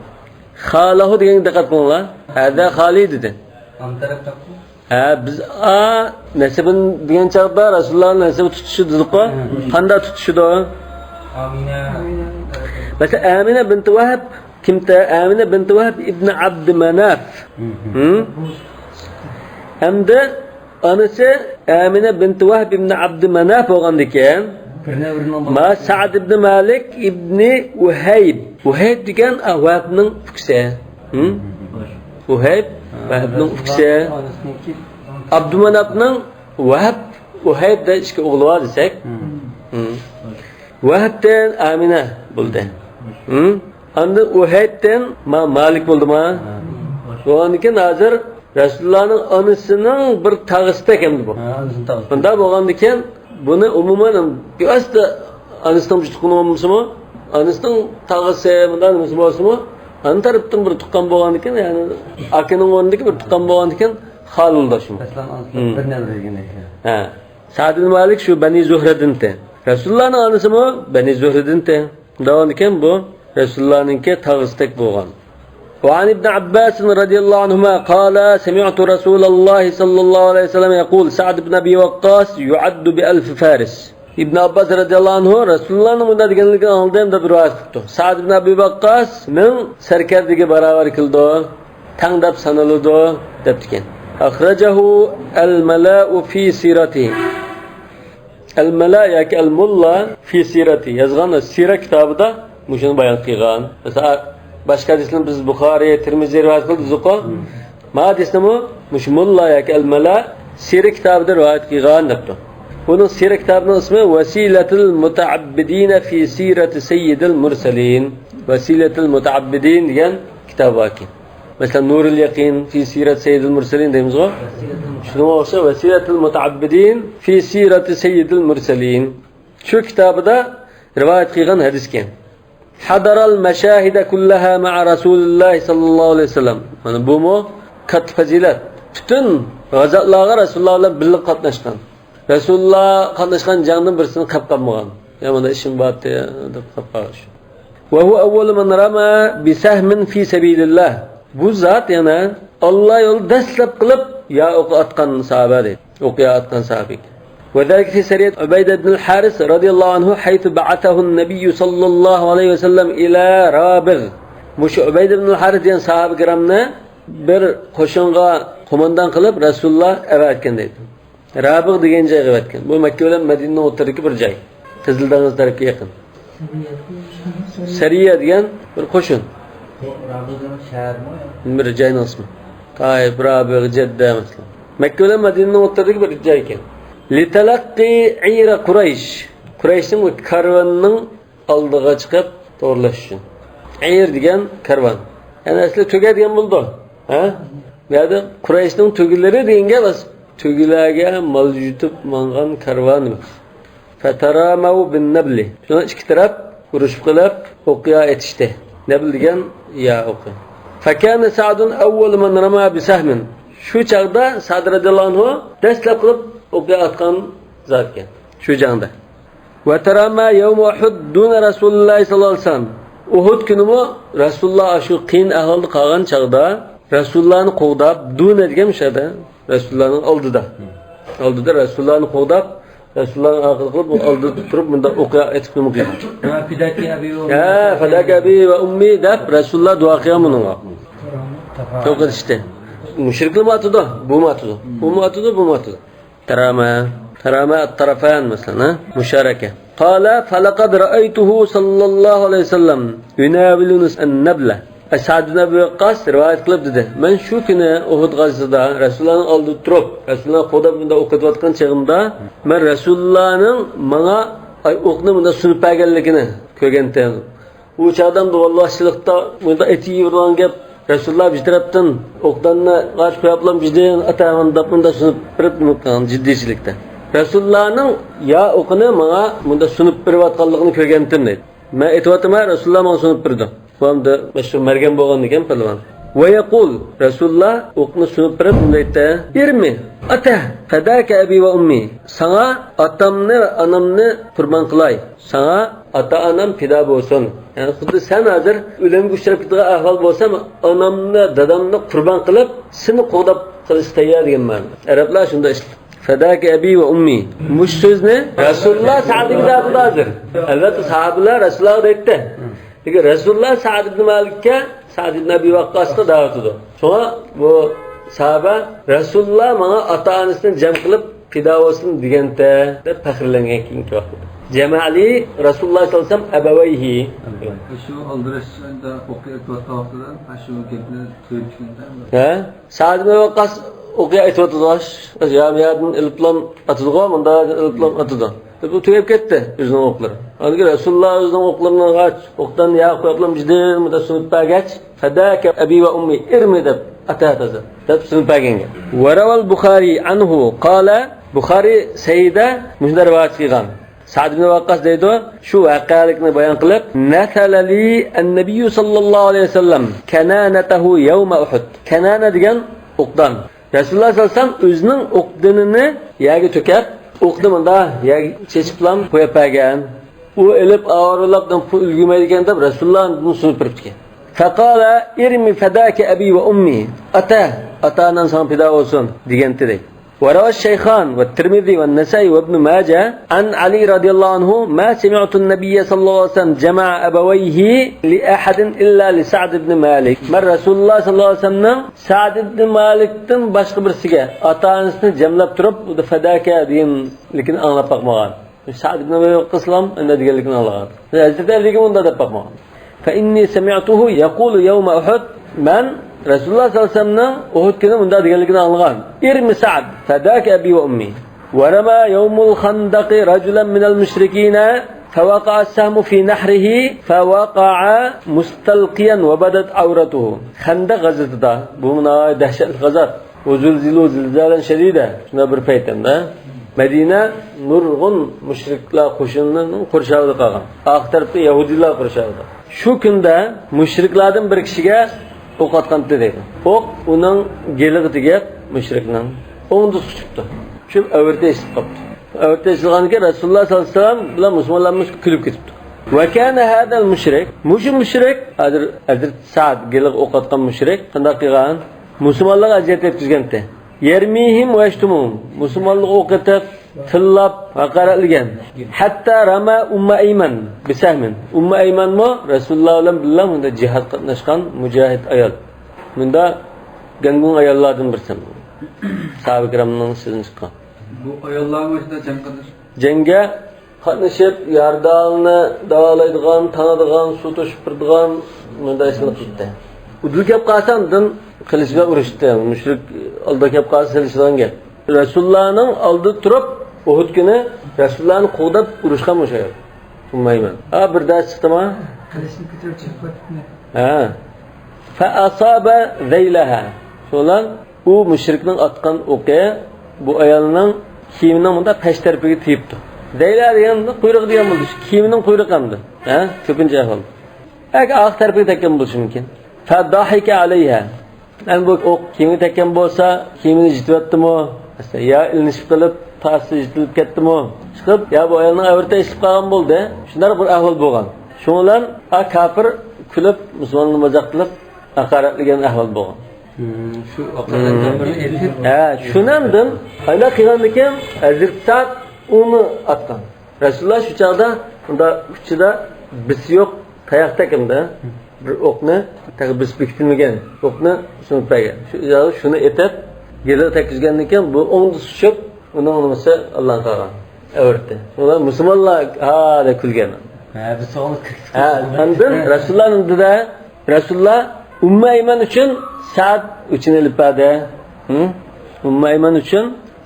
خالەھۇ دېگەنگە دىققەت قىلىڭلار. ھازا خالى دېدى. ئانا تەرەپ تاپتى. ھە، بىز ئا نەسىبىنى دېگەن چاغدا رەسۇلۇللانىڭ نەسىب تۇتۇشى دېدۇققۇ. ھە. قانداق تۇتۇشىدۇ؟ ئامىنە. مەسىلەن، ئامىنە بىنتى ۋەھب كىمتە؟ ئامىنە بىنتى ۋەھب ئىبنى ئابدى ماناف. ھە. ھە؟ ئەمدى ئانىسى ئامىنە بىنتى ۋەھب ئىبنى ئابدى ماناف بولغاندىكىن، بىرىنىڭ، بىرىنىڭ ما سەئد ئىبنى مالىك ئىبنى ۋۇھەيب. ۋۇھەيب دېگەن، ئا، ۋەھبنىڭ ئۇكىسى. ھە؟ ھە. ۋۇھەيب ۋەھبنىڭ ئۇكىسى. ئانىسىنىڭكى. ئابدۇماناپنىڭ ۋەھب، ۋۇھەيب دە ئىككى ئوغلى بار دېسەك. ھە. ھە. ۋەھبتىن ئامىنە بولدى. ھە؟ ئاندىن ۋۇھەيبتىن ما-، مالىك بولدىما؟ ھە. بولغاندىكىن ھازىر رەسۇلۇللانىڭ ئانىسىنىڭ بىر تاغىسىدەك ئەمدى بۇ. ھە، ئانىسىنىڭ تاغىسى. بۇنداق بولغاندىكىن بۇنى ئومۇمەن بىۋاسىتە ئانىسىنىڭ بىر تۇغقىنى بولمىسىمۇ، ئانىسىنىڭ تاغىسى، مۇنداق نېمىسى بولسىمۇ، ئانا تەرەپتىن بىر تۇغقان بولغاندىكىن، يەنى ئاكىنىڭ ئورنىدىكى بىر تۇغقان بولغاندىكىن خالىلىدۇ شۇ. مەسىلەن، ئانىسىنىڭ، ھە، بىر نەۋرە دېگەندەك. ھە. سەئد ئىبنى مالىك شۇ بەنى زۇھرىدىنتى. رەسۇلۇللانىڭ ئانىسىمۇ بەنى زۇھرىدىنتى. دەۋامىدىكىن بۇ رەسۇلۇللانىڭكى تاغىسىدەك بولغان. وعن ابن عباس رضي الله عنهما قال: سمعت رسول الله صلى الله عليه وسلم يقول: سعد بن أبي وقاص يعد بألف فارس. ئىبن ئابباس رەزىياللاھۇ ئەنھۇ رەسۇلۇللانىڭ مۇنداق دېگەنلىكىنى ئاڭلىدىم دەپ رىۋايەت قىپتۇ. سەئد ئىبن ئەبى ۋەققاس مىڭ سەركەردىگە باراۋەر كېلىدۇ، تەڭ دەپ سانىلىدۇ دەپتىكەن. أخرجه الملاء في سيرته. ئەل مەلا ياكى ئەل مۇللا فى سىرەتى يازغان سىرە كىتابىدا مۇشۇنى بايان قىلغان. مەسىلەن، باشقا ھەدىسنى بىز بۇخارىي، تىرمىزى رىۋايەت قىلدى دېدۇققۇ. ما ھەدىسنىمۇ مۇشۇ موللا ياكى ئەل-مەلا سىيرە كىتابىدا رىۋايەت قىلغان دەپتۇ. بۇنىڭ سىيرە كىتابىنىڭ ئىسمى ۋەسىلەتۇل مۇتەئەببىدىنە فى سىيرەتى سەييىدىل مۇرسەلىن. ۋەسىلەتۇل مۇتەئەببىدىن دېگەن كىتاب باركەن. مەسىلەن، نۇرۇل يەقىن فى سىيرەت سەييىدىل مۇرسەلىن دەيمىزغۇ؟ شۇنىڭغا ئوخشاش ۋەسىلەتۇل مۇتەئەببىدىن فى سىيرەتى سەييىدىل مۇرسەلىن. شۇ كىتابىدا رىۋايەت قىلغان ھەدىسكەن. حضر المشاهد كلها مع رسول الله صلى الله عليه وسلم. مانا بۇمۇ كاتتا پەزىلەت. پۈتۈن غازاتلارغا رەسۇلۇللا بىلەن بىللە قاتناشقان. رەسۇلۇللا قاتناشقان جەڭدىن بىرسىنى قاپ قالمىغان. يا مانا ئىشىم بارتى دەپ قاپ قالغان. وهو أول من رمى بسهم في سبيل الله. بۇ زات يەنە ئاللا يولىدا دەسلەپ قىلىپ يا ئوقى ئاتقان ساھابە دەيدۇ. ئوقيا ئاتقان ساھابە ئىكەن. وذلك في سرية عبيدة بن الحارث رضي الله عنه حيث بعثه النبي صلى الله عليه وسلم إلى رابغ. مۇشۇ ئۇبەيدە ئىبن ھارىس دېگەن ساھابە كىرامنى بىر قوشۇنغا قوماندان قىلىپ رەسۇلۇللا ئەۋەتكەن دەيدۇ. رابىغ دېگەن جايغا ئەۋەتكەن. بۇ مەككە بىلەن مەدىنىنىڭ ئوتتۇرىدىكى بىر جاي. قىزىل دېڭىز تەرەپكە يېقىن. سەرىيە دېگەن بىر قوشۇن. بۇ رابىغ دېگەن شەھەرمۇ؟ بىر جاينىڭ ئىسمى. تائىپ، رابىغ، جەددە مەسىلەن. مەككە بىلەن مەدىنىنىڭ ئوتتۇرىدىكى بىر جاي ئىكەن. لىتەلەققى ئىرە قۇرەيش. قۇرەيشنىڭ كارۋىنىنىڭ ئالدىغا چىقىپ توغرىلىشىش ئۈچۈن. ئىر دېگەن كارۋان. يەنى ئەسلى تۆگە دېگەن بولىدۇ. ھە؟ بۇ يەردە قۇرەيشنىڭ تۆگىلىرى دېگەن گەپ ئەمەس. تۆگىلەرگە مال يۈتۈپ ماڭغان كارۋان ئەمەس. فتراموا بالنبل. شۇنىڭ ئىككى تەرەپ ئۇرۇشۇپ قېلىپ، ئوقيا ئېتىشتى. نەبل دېگەن يا ئوقى. فكان سعد أول من رمى بسهم. شۇ چاغدا سەئد رەزىياللاھۇ ئەنھۇ دەسلەپ قىلىپ ئوقيا ئاتقان زات ئىكەن. شۇ جەڭدە. وترامى يوم أحد دون رسول الله صلى الله عليه وسلم. ئۇھۇد كۈنىمۇ رەسۇلۇللا شۇ قىيىن ئەھۋالدا قالغان چاغدا رەسۇلۇللانى قوغداپ، دۇنە دېگەن مۇشۇ يەردە رەسۇلۇللانىڭ ئالدىدا. ئالدىدا رەسۇلۇللانى قوغداپ، رەسۇلۇللانى ئارقىدا قىلىپ، ئۇ ئالدىدا تۇرۇپ، مۇنداق ئوقيا ئېتىپ نېمە قىلغان. فداك أبي وأمي. ھە، فداك أبي وأمي دەپ رەسۇلۇللا دۇئا قىلغان بۇنىڭغا. توقۇتۇشتى. مۇشرىكلارمۇ ئاتىدۇ، بۇمۇ ئاتىدۇ. بۇمۇ ئاتىدۇ، بۇمۇ ئاتىدۇ. ترامى، ترامى الطرفان مەسىلەن، ھە؟ مۇشارەكە. قال فلقد رأيته صلى الله عليه وسلم يناول النبل. سەئد ئىبن ئەبى ۋەققاس رىۋايەت قىلىپ دېدى، مەن شۇ كۈنى ئۇھۇد غازىسىدا رەسۇلۇللانىڭ ئالدىدا تۇرۇپ، رەسۇلۇللانى قوغداپ مۇنداق ئوق ئېتىۋاتقان چېغىمدا، مەن رەسۇلۇللانىڭ ماڭا ئاي ئوقنى مۇنداق سۇنۇپ بەرگەنلىكىنى كۆرگەنتىم. ئۇ چاغدا ئالۋاشچىلىقتا مۇنداق ئېتىۋېرىدىغان گەپ، رەسۇلۇللا بىر تەرەپتىن ئوقداننى غاچ قويۇپلا بىجدىن ئاتامان دەپ مۇنداق سۇنۇپ بېرىپ نېمە قىلغان جىددىيچىلىكتە. رەسۇلۇللانىڭ يا ئوقىنى ماڭا مۇنداق سۇنۇپ بېرىۋاتقانلىقىنى كۆرگەنتىم دەيدۇ. مەن ئېتىۋاتىمەن، رەسۇلۇللا ماڭا سۇنۇپ بېرىدۇ. بۇ ئەمدى مەشھۇر مەرگەن بولغاندىكىن پەلۋان. ويقول، رەسۇلۇللا ئوقنى سۇنۇپ بېرىپ مۇنداق دەيتتى، ارم، ئاتا، فداك أبي وأمي، ساڭا ئاتامنى ۋە ئانامنى قۇربان قىلاي. ساڭا ئاتا-ئانام پىدا بولسۇن. يەنى خۇددى سەن ھازىر ئۆلۈمگە ئۇچراپ كېتىدىغان ئەھۋال بولسام، ئانامنى، دادامنى قۇربان قىلىپ، سېنى قوغداپ قېلىشقا تەييار دېگەن مەنىدە. ئەرەبلەر شۇنداق ئىشلەيدۇ. فداك أبي وأمي. مۇشۇ سۆزنى رەسۇلۇللا سەئدىگە دەۋاتىدۇ ھازىر. ئەلۋەتتە، ساھابىلەر رەسۇلۇللاغا دەيتتى. لېكىن رەسۇلۇللا سەئد ئىبن مالىككە، سەئد ئىبن ئەبى ۋەققاسقا دەۋاتىدۇ. شۇڭا بۇ ساھابە رەسۇلۇللا ماڭا ئاتا-ئانىسىنى جەم قىلىپ پىدا بولسۇن دېگەنتە دەپ پەخىرلەنگەن كېيىنكى ۋاقتىدا. جمع لي رسول الله صلى الله عليه وسلم أبويه. شۇ ئالدىراش ئوقيا ئېتىۋاتقان ۋاقتىدا شۇ گەپنى قىلىپ چۈشكەندە. ھە؟ سەئد ئىبن ۋەققاس ئوقيا ئېتىۋاتىدۇ. يا بۇ يەردىن ئېلىپلام ئاتىدىغۇ، مۇنداق ئېلىپلام ئاتىدۇ. بۇ تۈگەپ كەتتى ئۆزىنىڭ ئوقلىرى. ئاندىن كېيىن رەسۇلۇللا ئۆزىنىڭ ئوقلىرىنى غاچ، ئوقدان يا قويۇپلام جىدىن مۇنداق سۇنۇپ بەرگەچ، فداك أبي وأمي، ارم دەپ، ئاتا تازا دەپ سۇنۇپ بەرگەن گەپ. وروى البخاري عنه قال، بۇخارىي سەھىھىدە مۇشۇنداق رىۋايەت قىلغان. سەئد ئىبن ۋەققاس دەيدۇ، شۇ ۋەقەلىكنى بايان قىلىپ، نثل لي النبي صلى الله عليه وسلم كنانته يوم أحد. كەنانە دېگەن ئوقدان. رەسۇلۇللا سەللەللاھۇ ئەلەيھى ۋەسەللەم ئۆزىنىڭ ئوقدىنىنى يەرگە تۆكۈپ، ئوقنى مۇنداق يەرگە چېچىپلا قويۇپ بەرگەن. ئۇ ئېلىپ ئاۋارىلاپ پۇل ئۈلگۈرمەيدىكەن دەپ رەسۇلۇللا ئۇنى سۇنۇپ بېرىپتىكەن. فقال ارم فداك أبي وأمي. ئاتا، ئاتا-ئانام ساڭا پىدا بولسۇن دېگەنتى دەيدۇ. وروى الشيخان والترمذي والنسائي وابن ماجه عن علي رضي الله عنه ما سمعت النبي صلى الله عليه وسلم جمع أبويه لأحد إلا لسعد بن مالك. مەن رەسۇلۇللا سەللەللاھۇ ئەلەيھى ۋەسەللەمنىڭ سەئد ئىبن مالىكتىن باشقا بىرسىگە ئاتا-ئانىسىنى جەملەپ تۇرۇپ، بۇ فداك دېگەنلىكىنى ئاڭلاپ باقمىغان. سەئد ئىبن ئەبى ۋەققاسلام ئەنە دېگەنلىكىنى ئاڭلىغان. ھەزرىتى ئەلىگە ئۇنداق دەپ باقمىغان. فإني سمعته يقول يوم أحد، مەن رەسۇلۇللا سەللەللاھۇ ئەلەيھى ۋەسەللەمنىڭ ئۇھۇد كۈنى مۇنداق دېگەنلىكىنى ئاڭلىغان: ارم سعد فداك أبي وأمي. ورمى يوم الخندق رجلا من المشركين فوقع السهم في نحره فوقع مستلقيا وبدت عورته. خەندەق غەزۋىتىدا، بۇ ناھايىتى دەھشەتلىك غەزۋەت. ۋەزۇلزىلۇ زىلزالەن شەدىدە. شۇنداق بىر پەيتتە مەدىنە نۇرغۇن مۇشرىكلار قوشۇنىنىڭ قورشاۋىدا قالغان. ئارقا تەرەپتە يەھۇدىيلار قورشاۋىدا. شۇ كۈندە مۇشرىكلاردىن بىر كىشىگە ئوق ئاتقانتى دەيدۇ. ئوق ئۇنىڭ گېلىغا تېگىپ، مۇشرىكنىڭ ئوڭدىسىغا چۈشۈپتۇ. چۈشۈپ ئەۋرىتى ئېچىلىپ قاپتۇ. ئەۋرىتى ئېچىلغاندىن كېيىن رەسۇلۇللا سەللەللاھۇ ئەلەيھى ۋەسەللەم بىلەن مۇسۇلمانلار كۈلۈپ كېتىپتۇ. وكان هذا المشرك، مۇشۇ مۇشرىك، ھازىر ھەزرىتى سەئد گېلىغا ئوق ئاتقان مۇشرىك قانداق قىلغان؟ مۇسۇلمانلارغا ئەزىيەت يەتكۈزگەنتى. يرميهم ويشتمهم، مۇسۇلمانلارغا ئوق ئېتىپ، تىللاپ، ھاقارەتلىگەن. حتى رمى أم أيمن بسهم، ئۇممۇ ئەيمەنمۇ رەسۇلۇللا بىلەن بىللە مۇنداق جىھاد قاتناشقان مۇجاھىد ئايال. مۇنداق گەڭگۇڭ ئاياللاردىن بىرسى. ساھابە كىرامنىڭ ئىچىدىن چىققان. بۇ ئاياللارمۇ شۇنداق جەڭ قىلدى؟ جەڭگە قاتنىشىپ، يارىدارنى داۋالايدىغان، تاڭىدىغان، سۇ توشۇپ بېرىدىغان مۇنداق ئىشلار قىلدى. ئۇدۇل كەپ قالسا ئاندىن قىلىچ بىلەن ئۇرۇشتى. مۇشرىك ئالدىدا كەپ قالسا سېلىشىدىغان گەپ. رەسۇلۇللانىڭ ئالدىدا تۇرۇپ، ئۇھۇد كۈنى رەسۇلۇللانى قوغداپ ئۇرۇشقان مۇشۇ ئايال. ئۇممۇ ئەيمەن. ھا، بىر دەرس چىقتىما؟ قىلىچنى كۆتۈرۈپ چىقىپ كەتتى. ھە. فأصاب ذيلها. شۇنىڭ بىلەن ئۇ مۇشرىكنىڭ ئاتقان ئوقى بۇ ئايالنىڭ كىيىمىنىڭ مۇنداق پەش تەرىپىگە تېگىپتۇ. زەيلە دېگەن قۇيرۇقى دېگەن بولىدۇ. كىيىمىنىڭ قۇيرۇقى ئەمدى. ھە؟ كۆپىنچە ئەھۋال. ئەگەر ئارقا تەرىپىگە تەگكەن بولۇشى مۇمكىن. فضحك عليها. ئەمدى بۇ ئوق كىيىمىگە تەگكەن بولسا، كىيىمىنى يىرتىۋەتتىمۇ؟ يا ئىلىنىشىپ قېلىپ، تاسىسى يىرتىلىپ كەتتىمۇ؟ چىقىپ، يا بۇ ئايالنىڭ ئەۋرىتى ئېچىلىپ قالغان بولدى. شۇنداق بىر ئەھۋال بولغان. شۇنىڭ بىلەن ئا كاپىر كۈلۈپ، مۇسۇلماننى مازاق قىلىپ، ھاقارەتلىگەن ئەھۋال بولغان. شۇ ھاقارەتلەرنىڭ بىرىنى ئېيتىپ. ھە، شۇنىڭدىن قانداق قىلغاندىكىن، ھەزرىتى سەئد ئۇنى ئاتقان. رەسۇلۇللا شۇ چاغدا ئۇندا ئۇچىدا بىسى يوق تاياقتەك ئەمدى بىر ئوقنى، تېخى بىسى بېكىتىلمىگەن ئوقنى سۇنۇپ بەرگەن. شۇ، شۇنى ئېتىپ، گېلىغا تەگكۈزگەندىن كېيىن بۇ ئوڭدىسى چۈشۈپ، ئۇنىڭ نېمىسى ئاللانى قالغان، ئەۋرىتى. شۇڭا مۇسۇلمانلار ھا دەپ كۈلگەن. ھە، بىز ساڭا كۈلدۇق. ھە، ئاندىن رەسۇلۇللا نېمە دېدى؟ رەسۇلۇللا ئۇممۇ ئەيمەن ئۈچۈن سەئد ئۆچىنى ئېلىپ بەردى. ھە؟ ئۇممۇ ئەيمەن ئۈچۈن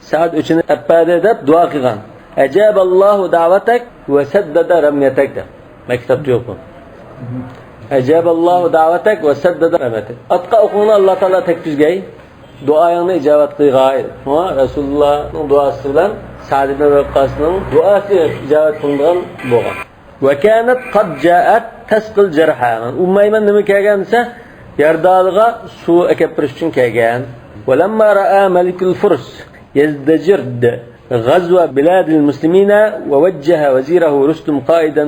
سەئد ئۆچىنى ئەپ بەردى دەپ دۇئا قىلغان. أجاب الله دعوتك وسدد رميتك دەپ. مەن كىتابتا يوق بۇ. أجاب الله دعوتك وسدد رميتك. ئاتقان ئوقۇڭنى ئاللا تائالا تەگكۈزگەي. دۇئايىڭنى ئىجابەت قىلغاي. شۇڭا رەسۇلۇللانىڭ دۇئاسى بىلەن سەئد ئىبن ئەبى ۋەققاسنىڭ دۇئاسى ئىجابەت قىلىنغان بولغان. وكانت قد جاءت تسقي الجرحى. ئۇممۇ ئەيمەن نېمە كەلگەن دېسە، يارىدارلارغا سۇ ئەكەپ بېرىش ئۈچۈن كەلگەن. ولما رأى ملك الفرس يزدجرد غزو بلاد المسلمين ووجه وزيره رستم قائدا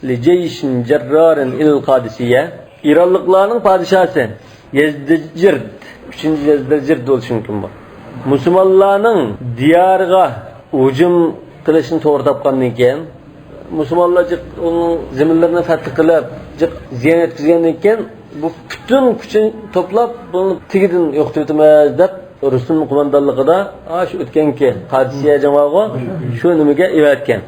لجيش جرار إلى القادسية. ئىرانلىقلارنىڭ پادىشاھى يەزدىجىرد، ئۈچىنچى يەزدىجىرد بولۇشى مۇمكىن بۇ. مۇسۇلمانلارنىڭ دىيارىغا ھۇجۇم قىلىشنى توغرا تاپقاندىن كېيىن، مۇسۇلمانلار جىق ئۇنىڭ زېمىنلىرىنى فەتھ قىلىپ، جىق زىيان يەتكۈزگەندىن كېيىن، بۇ پۈتۈن كۈچىنى توپلاپ، بۇنى تېگىدىن يوقىتىۋېتىمىز دەپ، رۇستۇمنىڭ قوماندانلىقىدا، ئا، شۇ ئۆتكەنكى قادىسىيە جەڭ بارغۇ، شۇ نېمىگە ئېۋەتكەن.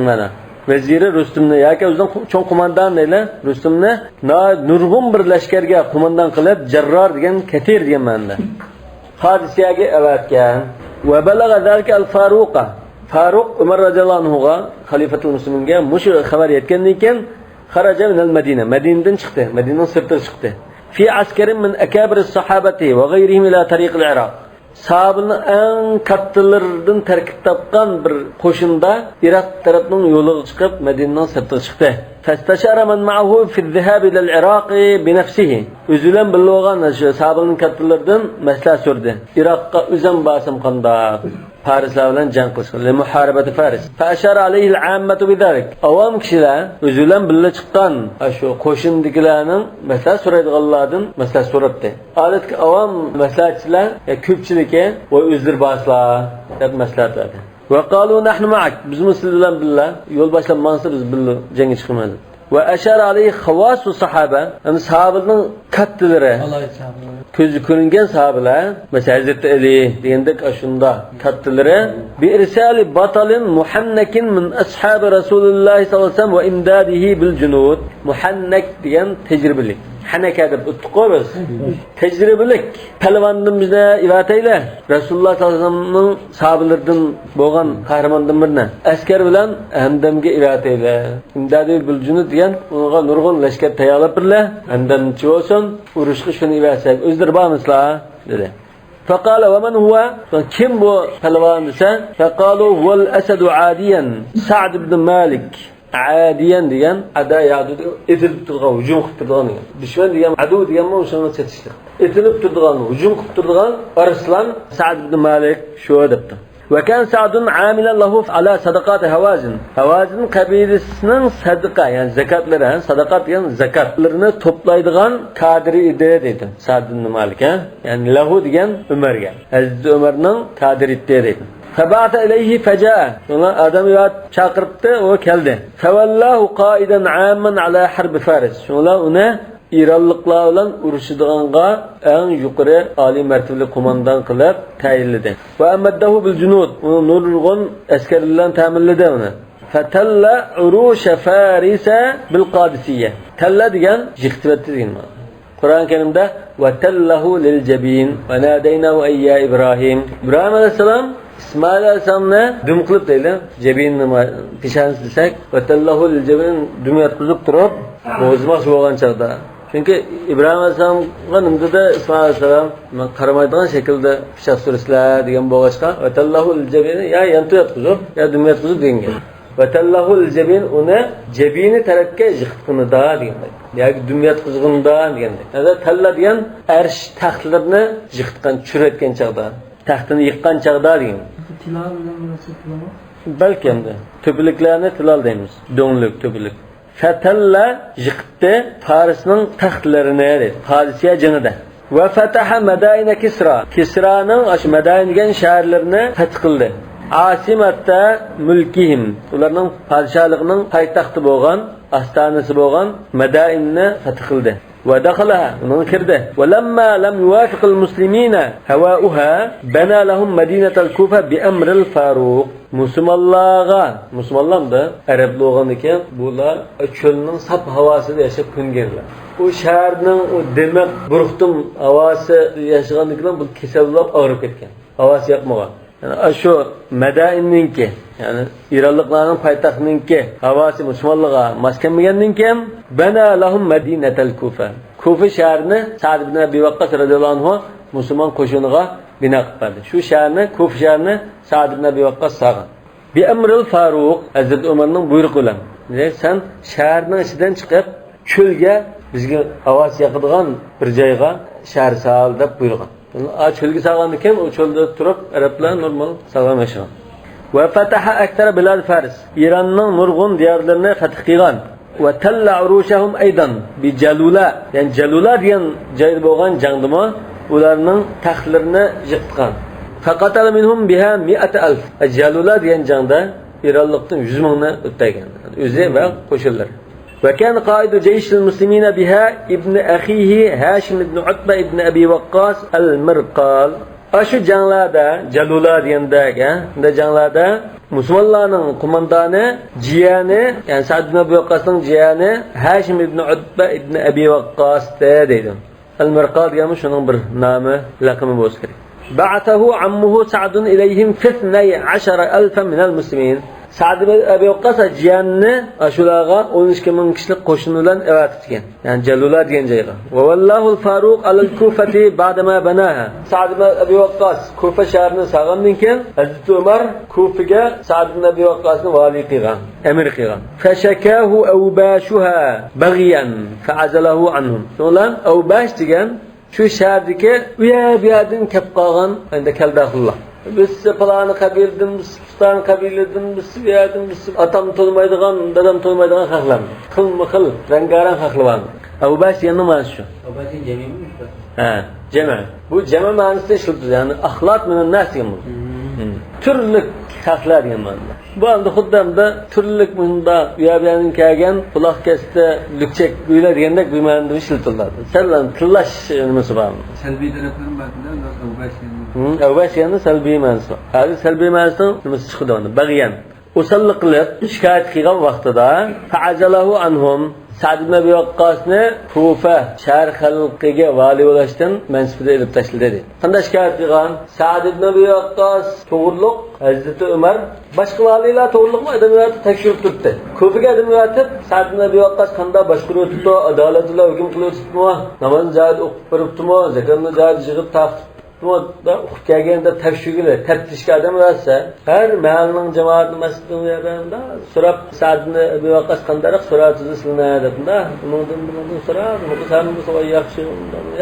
مانا، ۋەزىرى رۇستۇمنى ياكى ئۆزىنىڭ قو-، چوڭ قوماندانى دەيلى، رۇستۇمنى ناھايىتى نۇرغۇن بىر لەشكەرگە قوماندان قىلىپ، جەررار دېگەن، كەتىر دېگەن مەنىدە، قادىسىيەگە ئەۋەتكەن. وبلغ ذلك الفاروق. فاروق ئۆمەر رەزىياللاھۇ ئەنھۇغا، خەلىپەتۇل مۇسلىمىنگە مۇشۇ خەۋەر يەتكەندىن كېيىن، خرج من المدينة، مەدىنىدىن چىقتى، مەدىنىنىڭ سىرتىغا چىقتى. في عسكر من أكابر الصحابة وغيرهم إلى طريق العراق. ساھابىنىڭ ئەڭ كاتتىلىرىدىن تەركىب تاپقان بىر قوشۇندا ئىراق تەرەپنىڭ يولىغا چىقىپ، مەدىنىنىڭ سىرتىغا چىقتى. فاستشار من معه في الذهاب إلى العراق بنفسه. ئۆزى بىلەن بىللە بولغان شۇ ساھابىنىڭ كاتتىلىرىدىن مەسلىھەت سورىدى. ئىراققا ئۆزۈم بارسام قانداق؟ پارسلار بىلەن جەڭ قىلىشقا، لمحاربة فارس. فأشار عليه العامة بذلك. ئاۋام كىشىلەر ئۆزى بىلەن بىللە چىققان ئاشۇ قوشۇندىكىلەرنىڭ مەسلىھەت سورايدىغانلاردىن مەسلىھەت سوراپتى. ئادەتتىكى ئاۋام مەسلىھەتچىلەر، يا كۆپچىلىكى، ۋاي ئۆزلىرى بارسىلا دەپ مەسلىھەت بەردى. وقالوا نحن معك، بىزمۇ سىز بىلەن بىللە، يول باشلاپ ماڭسا بىز بىللە جەڭگە چىقىمىز. وأشار عليه خواص الصحابة، يەنى ساھابىلەرنىڭ كاتتىلىرى، كۆزگە كۆرۈنگەن ساھابىلەر، مەسىلەن، ھەزرىتى ئەلى دېگەندەك ئاشۇنداق كاتتىلىرى، بإرسال بطل محنك من أصحاب رسول الله صلى الله عليه وسلم وإمداده بالجنود. مۇھەننەك دېگەن تەجرىبىلىك. ھەنەكە دەپ ئۆتتۇققۇ بىز. تەجرىبىلىك پەلۋاندىن بىزنى ئەۋەتەيلى. رەسۇلۇللاھ سەللەللاھۇ ئەلەيھى ۋەسەللەمنىڭ ساھابىلىرىدىن بولغان قەھرىماندىن بىرنى ئەسكەر بىلەن ھەمدەمگە ئەۋەتەيلى. ئىمدادى بىل جۇنۇد دېگەن، ئۇنىڭغا نۇرغۇن لەشكەر تەييارلاپ بېرىلە. ھەمدەمچى بولسۇن، ئۇرۇشقا شۇنى ئەۋەتسەك، ئۆزلىرى بارمىسىلا؟ دېدى. فقال ومن هو؟ كىم بۇ پەلۋان دېسە، فقالوا هو الأسد عاديا سعد بن مالك. ئادىيەن دېگەن ئادا يادۇ، ئېتىلىپ تۇرىدىغان، ھۇجۇم قىلىپ تۇرىدىغان دېگەن. دۈشمەن دېگەن ئادۇ دېگەنمۇ شۇنىڭغا چېتىشلىق. ئېتىلىپ تۇرىدىغان، ھۇجۇم قىلىپ تۇرىدىغان ئارسلان سەئد ئىبن مالىك شۇ دەپتۇ. وكان سعد عاملا له على صدقات هوازن. ھاۋازىن قەبىلىسىنىڭ سەدىقە، يەنى زاكاتلىرى، ھە، ساداقات دېگەن زاكاتلىرىنى توپلايدىغان كادىرى ئىدى دەيدۇ سەئد ئىبن مالىك، ھە. يەنى لەھۇ دېگەن ئۆمەرگە. ھەزرىتى ئۆمەرنىڭ كادىرى ئىدى دەيدۇ. فبعث إليه فجاء. شۇڭلار ئادەم يۆلەپ چاقىرتتى، ئۇ كەلدى. فولاه قائدا عاما على حرب فارس. شۇڭلار ئۇنى ئىرانلىقلار بىلەن ئۇرۇشىدىغانغا ئەڭ يۇقىرى ئالىي مەرتىۋىلىك قوماندان قىلىپ تەيىنلىدى. وأمده بالجنود. ئۇنى نۇرغۇن ئەسكەرلەر بىلەن تەمىنلىدى ئۇنى. فتل عروش فارس بالقادسية. تەللە دېگەن يىقىتىۋەتتى دېگەن مانا. قۇرئان كەرىمدە وتله للجبين وناديناه أن يا إبراهيم. ئىبراھىم ئەلەيھىسسالام ئىسمائىل ئەلەيھىسسالامنى دۈم قىلىپ دەيلى، جەبىننى ما-، پېشانىسى دېسەك، وتله للجبين، دۈم ياتقۇزۇپ تۇرۇپ، بوغۇزلىماقچى بولغان چاغدا. چۈنكى ئىبراھىم ئەلەيھىسسالامغا نېمە دېدى ئىسمائىل ئەلەيھىسسالام؟ مەن قارىمايدىغان شەكىلدە پىچاق سۈرىسىلەر دېگەن بولغاچقا، وتله للجبين، يا يانتۇ ياتقۇزۇپ، يا دۈم ياتقۇزۇپ دېگەن گەپ. وتله للجبين، ئۇنى جەبىنى تەرەپكە يىقىتقىنىدا دېگەن گەپ. ياكى دۈم ياتقۇزغىنىدا دېگەندەك. ھازىر تەللە دېگەن ئەرش تەختلىرىنى يىقىتقان، چۈشۈرۈۋەتكەن چاغدا، تەختىنى يىققان چاغدا دېگەن. تىلا بىلەن مۇناسىۋەت بولامۇ؟ بەلكى ئەمدى. تۆپىلىكلەرنى تىلا دەيمىز. دۆڭلۈك، تۆپىلىك. فتل، يىقىتتى، پارسنىڭ تەختلىرىنى دەيدۇ. قادىسىيە جېڭىدە. وفتح مدائن كسرى. كىسرانىڭ ئاشۇ مەدائىن دېگەن شەھەرلىرىنى فەتھ قىلدى. عاصمة ملكهم. ئۇلارنىڭ پادىشاھلىقىنىڭ پايتەختى بولغان، ئاستانىسى بولغان مەدائىننى فەتھ قىلدى. ودخلها، ئۇنىڭغا كىردى. ولما لم يوافق المسلمين هواؤها بنى لهم مدينة الكوفة بأمر الفاروق. مۇسۇلمانلارغا، مۇسۇلمانلارمۇ ئەرەبلەر بولغاندىكىن، بۇلار چۆلنىڭ ساپ ھاۋاسىدا ياشاپ كۆنگەنلەر. ئۇ شەھەرنىڭ ئۇ دىمىق، بۇرۇقتۇم ھاۋاسىدا ياشىغاندىكىن بۇ كېسەل بولۇپ ئاغرىپ كەتكەن. ھاۋاسى ياقمىغان. يەنى ئاشۇ مەدائىننىڭكى، يەنى ئىرانلىقلارنىڭ پايتەختىنىڭكى ھاۋاسى مۇسۇلمانلارغا ماس كەلمىگەندىن كېيىن، بەنە لەھۇم مەدىنەتەل كۇفە. كۇفە شەھىرىنى سەئد ئىبن ئەبى ۋەققاس رەزىيەللاھۇ ئەنھۇ مۇسۇلمان قوشۇنىغا بىنا قىلىپ بەردى. شۇ شەھەرنى، كۇفە شەھىرىنى سەئد ئىبن ئەبى ۋەققاس سالغان. بىئەمرىل فاروق، ھەزرىتى ئۆمەرنىڭ بۇيرۇقى بىلەن. سەن شەھەرنىڭ ئىچىدىن چىقىپ، چۆلگە بىزگە ھاۋاسى ياقىدىغان بىر جايغا شەھەر سال دەپ بۇيرۇغان. ئا، چۆلگە سالغاندىن كېيىن ئۇ چۆلدە تۇرۇپ ئەرەبلەر نورمال ساغلام ياشىغان. ۋە فەتەھە ئەكسەرە بىلاد فارس. ئىراننىڭ نۇرغۇن دىيارلىرىنى فەتھ قىلغان. ۋە تەللە ئۇرۇشەھۇم ئەيدان بىجەلۇلە. يەنى جەلۇلە دېگەن جايدا بولغان جەڭدىمۇ ئۇلارنىڭ تەختلىرىنى يىقىتقان. فەقەتەلە مىنھۇم بىھا مىئەتە ئەلف. جەلۇلە دېگەن جەڭدە ئىرانلىقتىن يۈز مىڭنى ئۆلتۈرگەن. ئۆزى ۋە قوشۇنلىرى. وكان قائد جيش المسلمين بها ابن أخيه هاشم بن عتبة بن أبي وقاص المرقال. ئاشۇ جەڭلەردە، جەلۇلە دېگەندە، ھە، بۇنداق جەڭلەردە مۇسۇلمانلارنىڭ قوماندانى جىيەنى، يەنى سەئد بىن ئەبى ۋەققاسنىڭ جىيەنى ھاشىم ئىبن ئۇتبە ئىبن ئەبى ۋەققاس دەيدۇ. ئەل مىرقال دېگەنمۇ شۇنىڭ بىر نامى، لەقىمى بولسا كېرەك. بعثه عمه سعد إليهم في اثني عشر ألفا من المسلمين. سەئد ئەبى ۋەققاس جىيەننى ئاشۇلارغا ئون ئىككى مىڭ كىشىلىك قوشۇن بىلەن ئەۋەتىپتىكەن. يەنى جەلۇلە دېگەن جايغا. وولاه الفاروق على الكوفة بعدما بناها. سەئد ئەبى ۋەققاس كۇفە شەھىرىنى سالغاندىن كېيىن، ھەزرىتى ئۆمەر كۇفىگە سەئد ئەبى ۋەققاسنى ۋالىي قىلغان، ئەمىر قىلغان. فشكاه أوباشها بغيا فعزله عنهم. شۇنىڭ بىلەن ئەۋباش دېگەن شۇ شەھەردىكى ئۇ يەر بۇ يەردىن كەپ قالغان ئەندى كەلداخۇنلار. بىز پالانى قەبىلىدىن، بىز پۇلان قەبىلىدىن، بىز بۇ يەردىن، بىز ئاتام تونۇمايدىغان، دادام تونۇمايدىغان خەقلەر. خىلمۇ خىل، رەڭگارەڭ خەقلەر بار. ئەۋباش دېگەننىڭ مەنىسى شۇ. ئەۋباش دېگەن جەمئىيمۇ؟ ھە، جەمئ. بۇ جەمئ مەنىسىدە ئىشلىتىلىدۇ. يەنى ئەخلاق مىنەن ناس دېگەن بۇ. مم. مم. تۈرلۈك خەقلەر دېگەن مەنىدە. بۇ ئەمدى خۇددى ئەمدى تۈرلۈك مۇشۇنداق ئۇ يەر بۇ يەردىن كەلگەن قۇلاق كەستى، لۈكچەك ئۆيلەر دېگەندەك بۇ مەنىدە ئىشلىتىلىدۇ. سەل ئەمدى تىللاش نېمىسى بار. سەلبىي تەرەپلىرى بار. ھىم، ئەۋبەش دېگەندە سەلبىي مەنىسى بار. ھازىر سەلبىي مەنىسىنىڭ نېمىسى چىقىدۇ ئەمدى؟ بەغيەن. ئوساللىق قىلىپ شىكايەت قىلغان ۋاقتىدا، فەئەزەلەھۇ ئەنھۇم، سەئد ئىبن ئەبى ۋەققاسنى كۇفە شەھەر خەلقىگە ۋالىي بولۇشتىن مەنسىپىدىن ئېلىپ تاشلىدى، دېدى. قانداق شىكايەت قىلغان؟ سەئد ئىبن ئەبى ۋەققاس توغرۇلۇق ھەزرىتى ئۆمەر باشقا ۋالىيلار توغرۇلۇقمۇ ئادەم يەۋەتىپ تەكشۈرۈپ تۇرۇپتۇ. كۇفىگە ئادەم يەۋەتىپ، سەئد ئىبن ئەبى ۋەققاس قانداق باشقۇرۇۋېتىپتۇ، ئادالەت بىلەن ھۆكۈم قىلىۋېتىپتىمۇ، نامازنى جايىدا ئوقۇپ بېرىپتىمۇ، زاكاتنى جايىدا يىغىپ تارقىتىپ ئۇقۇپ كەلگەن دەپ تەكشۈرگىلى، تەپتىشكە ئادەم بەرسە، ھەر مەھەللىنىڭ جامائىتى، مەسچىتىنىڭ يەرلىرىندە سوراپ، سەئد ئىبن ئەبى ۋەققاس قانداق سوراتىدۇ سىلىنى دەپ، مۇنداق ئۇنىڭدىن، بۇنىڭدىن سوراپ، بۇنىڭدىن سەن بۇ سوراپ ياخشى،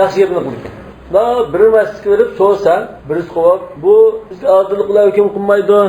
ياخشى گەپنى قىلىدىكەن. مۇنداق بىر مەسچىتكە بېرىپ سورىسا، بىرسى قوۋاپ، بۇ بىزگە ئادىللىق بىلەن ھۆكۈم قىلمايدۇ.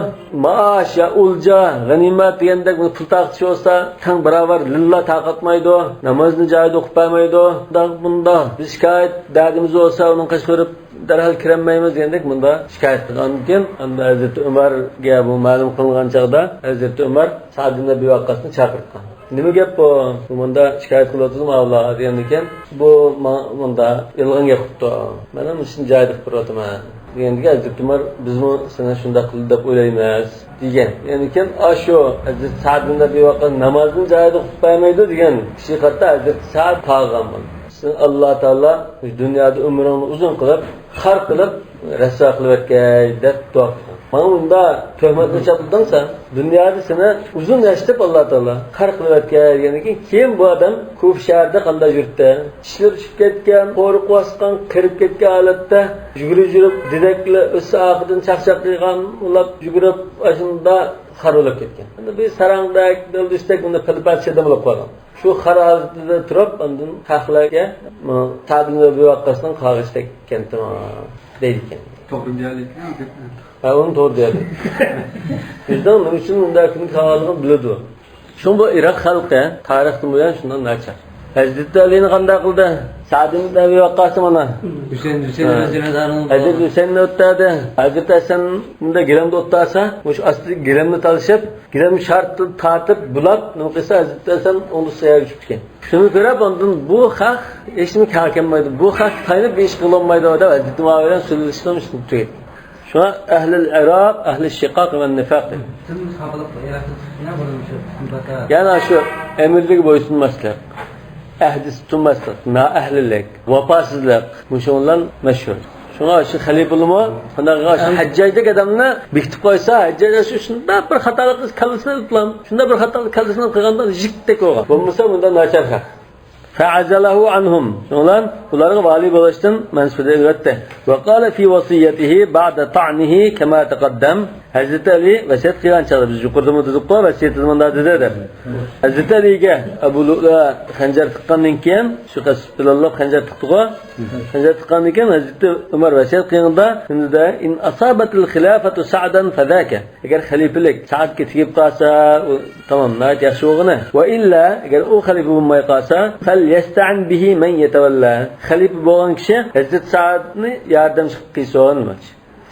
مائاش يا ئولجا، غەنىيمەت دېگەندەك بۇ پۇل تارقىتىش بولسا، تەڭ باراۋەر لىللا تارقاتمايدۇ. نامازنى جايىدا ئوقۇپ بەرمەيدۇ. مۇنداق، مۇنداق. بىز شىكايەت، دەردىمىز بولسا، ئۇنىڭ قېشىغا بېرىپ، دەرھال كىرەلمەيمىز دېگەندەك مۇنداق شىكايەت قىلغاندىن كېيىن، ئەمدى ھەزرىتى ئۆمەرگە بۇ مەلۇم قىلىنغان چاغدا، ھەزرىتى ئۆمەر سەئد ئىبن ئەبى ۋەققاسنى چاقىرتقان. نېمە گەپ بۇ؟ بۇ مۇنداق شىكايەت قىلىۋاتىدۇ ماۋۇلار دېگەندىن كېيىن، بۇ ما-، مۇنداق يالغان گەپ قىپتۇ. مەن ھەم ئىشنى جايىدا قىلىپ بېرىۋاتىمەن دېگەندىكىن، ھەزرىتى ئۆمەر، بىزمۇ سېنى شۇنداق قىلدى دەپ ئويلايمىز دېگەن. دېگەندىن كېيىن، ئاشۇ ھەزرىتى سەئد ئىبن ئەبى ۋەققاس نامازنى جايىدا قىلىپ بەرمەيدۇ دېگەن كىشىگە قارىتا ھەزرىتى سەئد قارىغان بولدى. سېنى ئاللا تائالا دۇنيادا ئۆمرۈڭنى ئۇزۇن قىلىپ، خار قىلىپ، رەسۋا قىلىۋەتكەي دەپ دۇئا قىلغان. ماڭا مۇنداق تۆھمەتنى چاپلىدىڭ سەن، دۇنيادا سېنى ئۇزۇن ياشىتىپ ئاللا تائالا خار قىلىۋەتكەي دېگەندىن كېيىن، كېيىن بۇ ئادەم كۇفا شەھىرىدە قانداق يۈرۈپتۇ؟ چىشلىرى چۈشۈپ كەتكەن، قورۇقى باسقان، قېرىپ كەتكەن ھالەتتە يۈگۈرۈپ يۈرۈپ، دېدەكلەر ئۆسسە ئارقىدىن چاقچاق قىلغان، ئۇلاپ يۈگۈرۈپ، ئاشۇنداق خار بولۇپ كەتكەن. ئەمدى بىر ساراڭدەك، دىلدۈشتەك، بۇنداق پىلپەتچى ئادەم بولۇپ قالغان. شۇ خار ھالىتىدە تۇرۇپ، ئاندىن خەقلەرگە، مۇ-، سەئد ئىبن ئەبى ۋەققاسنىڭ قارىغۇچىدەك ئىكەنتىڭ دەيدىكەن. توغرا دېيەلەيدىكەن. ھە، ئۇنى توغرا دېيەلەيدۇ. ئۆزىنىڭ نېمە ئۈچۈن مۇنداق كۈن كەلگەنلىكىنى بىلىدۇ. شۇڭا بۇ ئىراق خەلقى تارىختىن بۇيان شۇنداق ناچار. ھەزرىتى ئەلىنى قانداق قىلدى؟ سەئد ئىبن ئەبى ۋەققاسنى مانا. ھۈسەين، ھۈسەين ھە. رەزىيەللاھۇ تائالا ئەنھۇ. ھەزرىتى ھۈسەيننى ئۆلتۈردى. ھەزرىتى ھەسەن بۇنداق گىلەمدە ئولتۇرسا، مۇشۇ ئاستىدىكى گىلەمنى تالىشىپ، گىلەم شارتتىن تارتىپ، بۇلاپ، نېمە قىلسا، ھەزرىتى ھەسەن ئوڭدۇسى يەرگە چۈشۈپتىكەن. شۇنى كۆرۈپ، ئاندىن بۇ خەق ھېچنېمە كەلكەنمەيدۇ. بۇ خەق تايىنىپ ھېچ قىلالمايدۇ دەپ، ھەزرىتى مۇئاۋىيە بىلەن سۆزلىشىشنى شۇنداق تۈگەتتى. شۇڭا ئەھلىل ئىراق، ئەھلى شىقاق ۋە نىفاق دېدى. يەنى شۇ ئەمىرلىرىگە بويسۇنماسلىق، ئەھدىسى تۇتماسلىق، نائەھلىلىك، ۋاپاسىزلىق، مۇشۇ بىلەن مەشھۇر. شۇڭا شۇ خەلىپىلىرمۇ، قانداق شۇ ھەججاجدەك ئادەمنى بېكىتىپ قويسا، ھەججاج شۇ شۇنداق بىر خاتالىق كاللىسىنى ئېلىپلا، شۇنداق بىر خاتالىق كاللىسىنى قىلغاندا يىگىتتەك بولغان. بولمىسا بۇنداق ناچار خەق. فەئەزەلەھۇ ئەنھۇم. شۇنىڭ بىلەن ئۇلارغا ۋالىي بولۇشتىن مەنسۇبىدىن ئېلىۋەتتى. ۋە قالە فى ۋەسىييەتىھى بەئدە تەئنىھى كەما تەقەددەم. ھەزرىتى ئەلى ۋەسىيەت قىلغان چاغدا، بىز يۇقىرىدىمۇ دېدۇققۇ، ۋەسىيىتىدە مۇنداق دېدى دەپ. ھەزرىتى ئەلىگە ئەبۇ لۇئلۇئە خەنجەر تىققاندىن كېيىن، شۇ قەسىپ بىلەنلا خەنجەر تىقتىغۇ. خەنجەر تىققاندىن كېيىن ھەزرىتى ئۆمەر ۋەسىيەت قىلغاندا، شۇنداق دېدى، ئىن ئاسابەتىل خىلاپەتۇ سەئدەن فەزاكە. ئەگەر خەلىپىلىك سەئدكە تېگىپ قالسا، ئۇ تامام، ناھايىتى ياخشى بولغىنى. ۋە ئىللا، ئەگەر ئۇ خەلىپە بولماي قالسا، فەليەستەئىن بىھى مەن يەتەۋەللا. خەلىپە بولغان كىشى ھەزرىتى سەئدنى ياردەمچى قىلىپ قىلسۇن.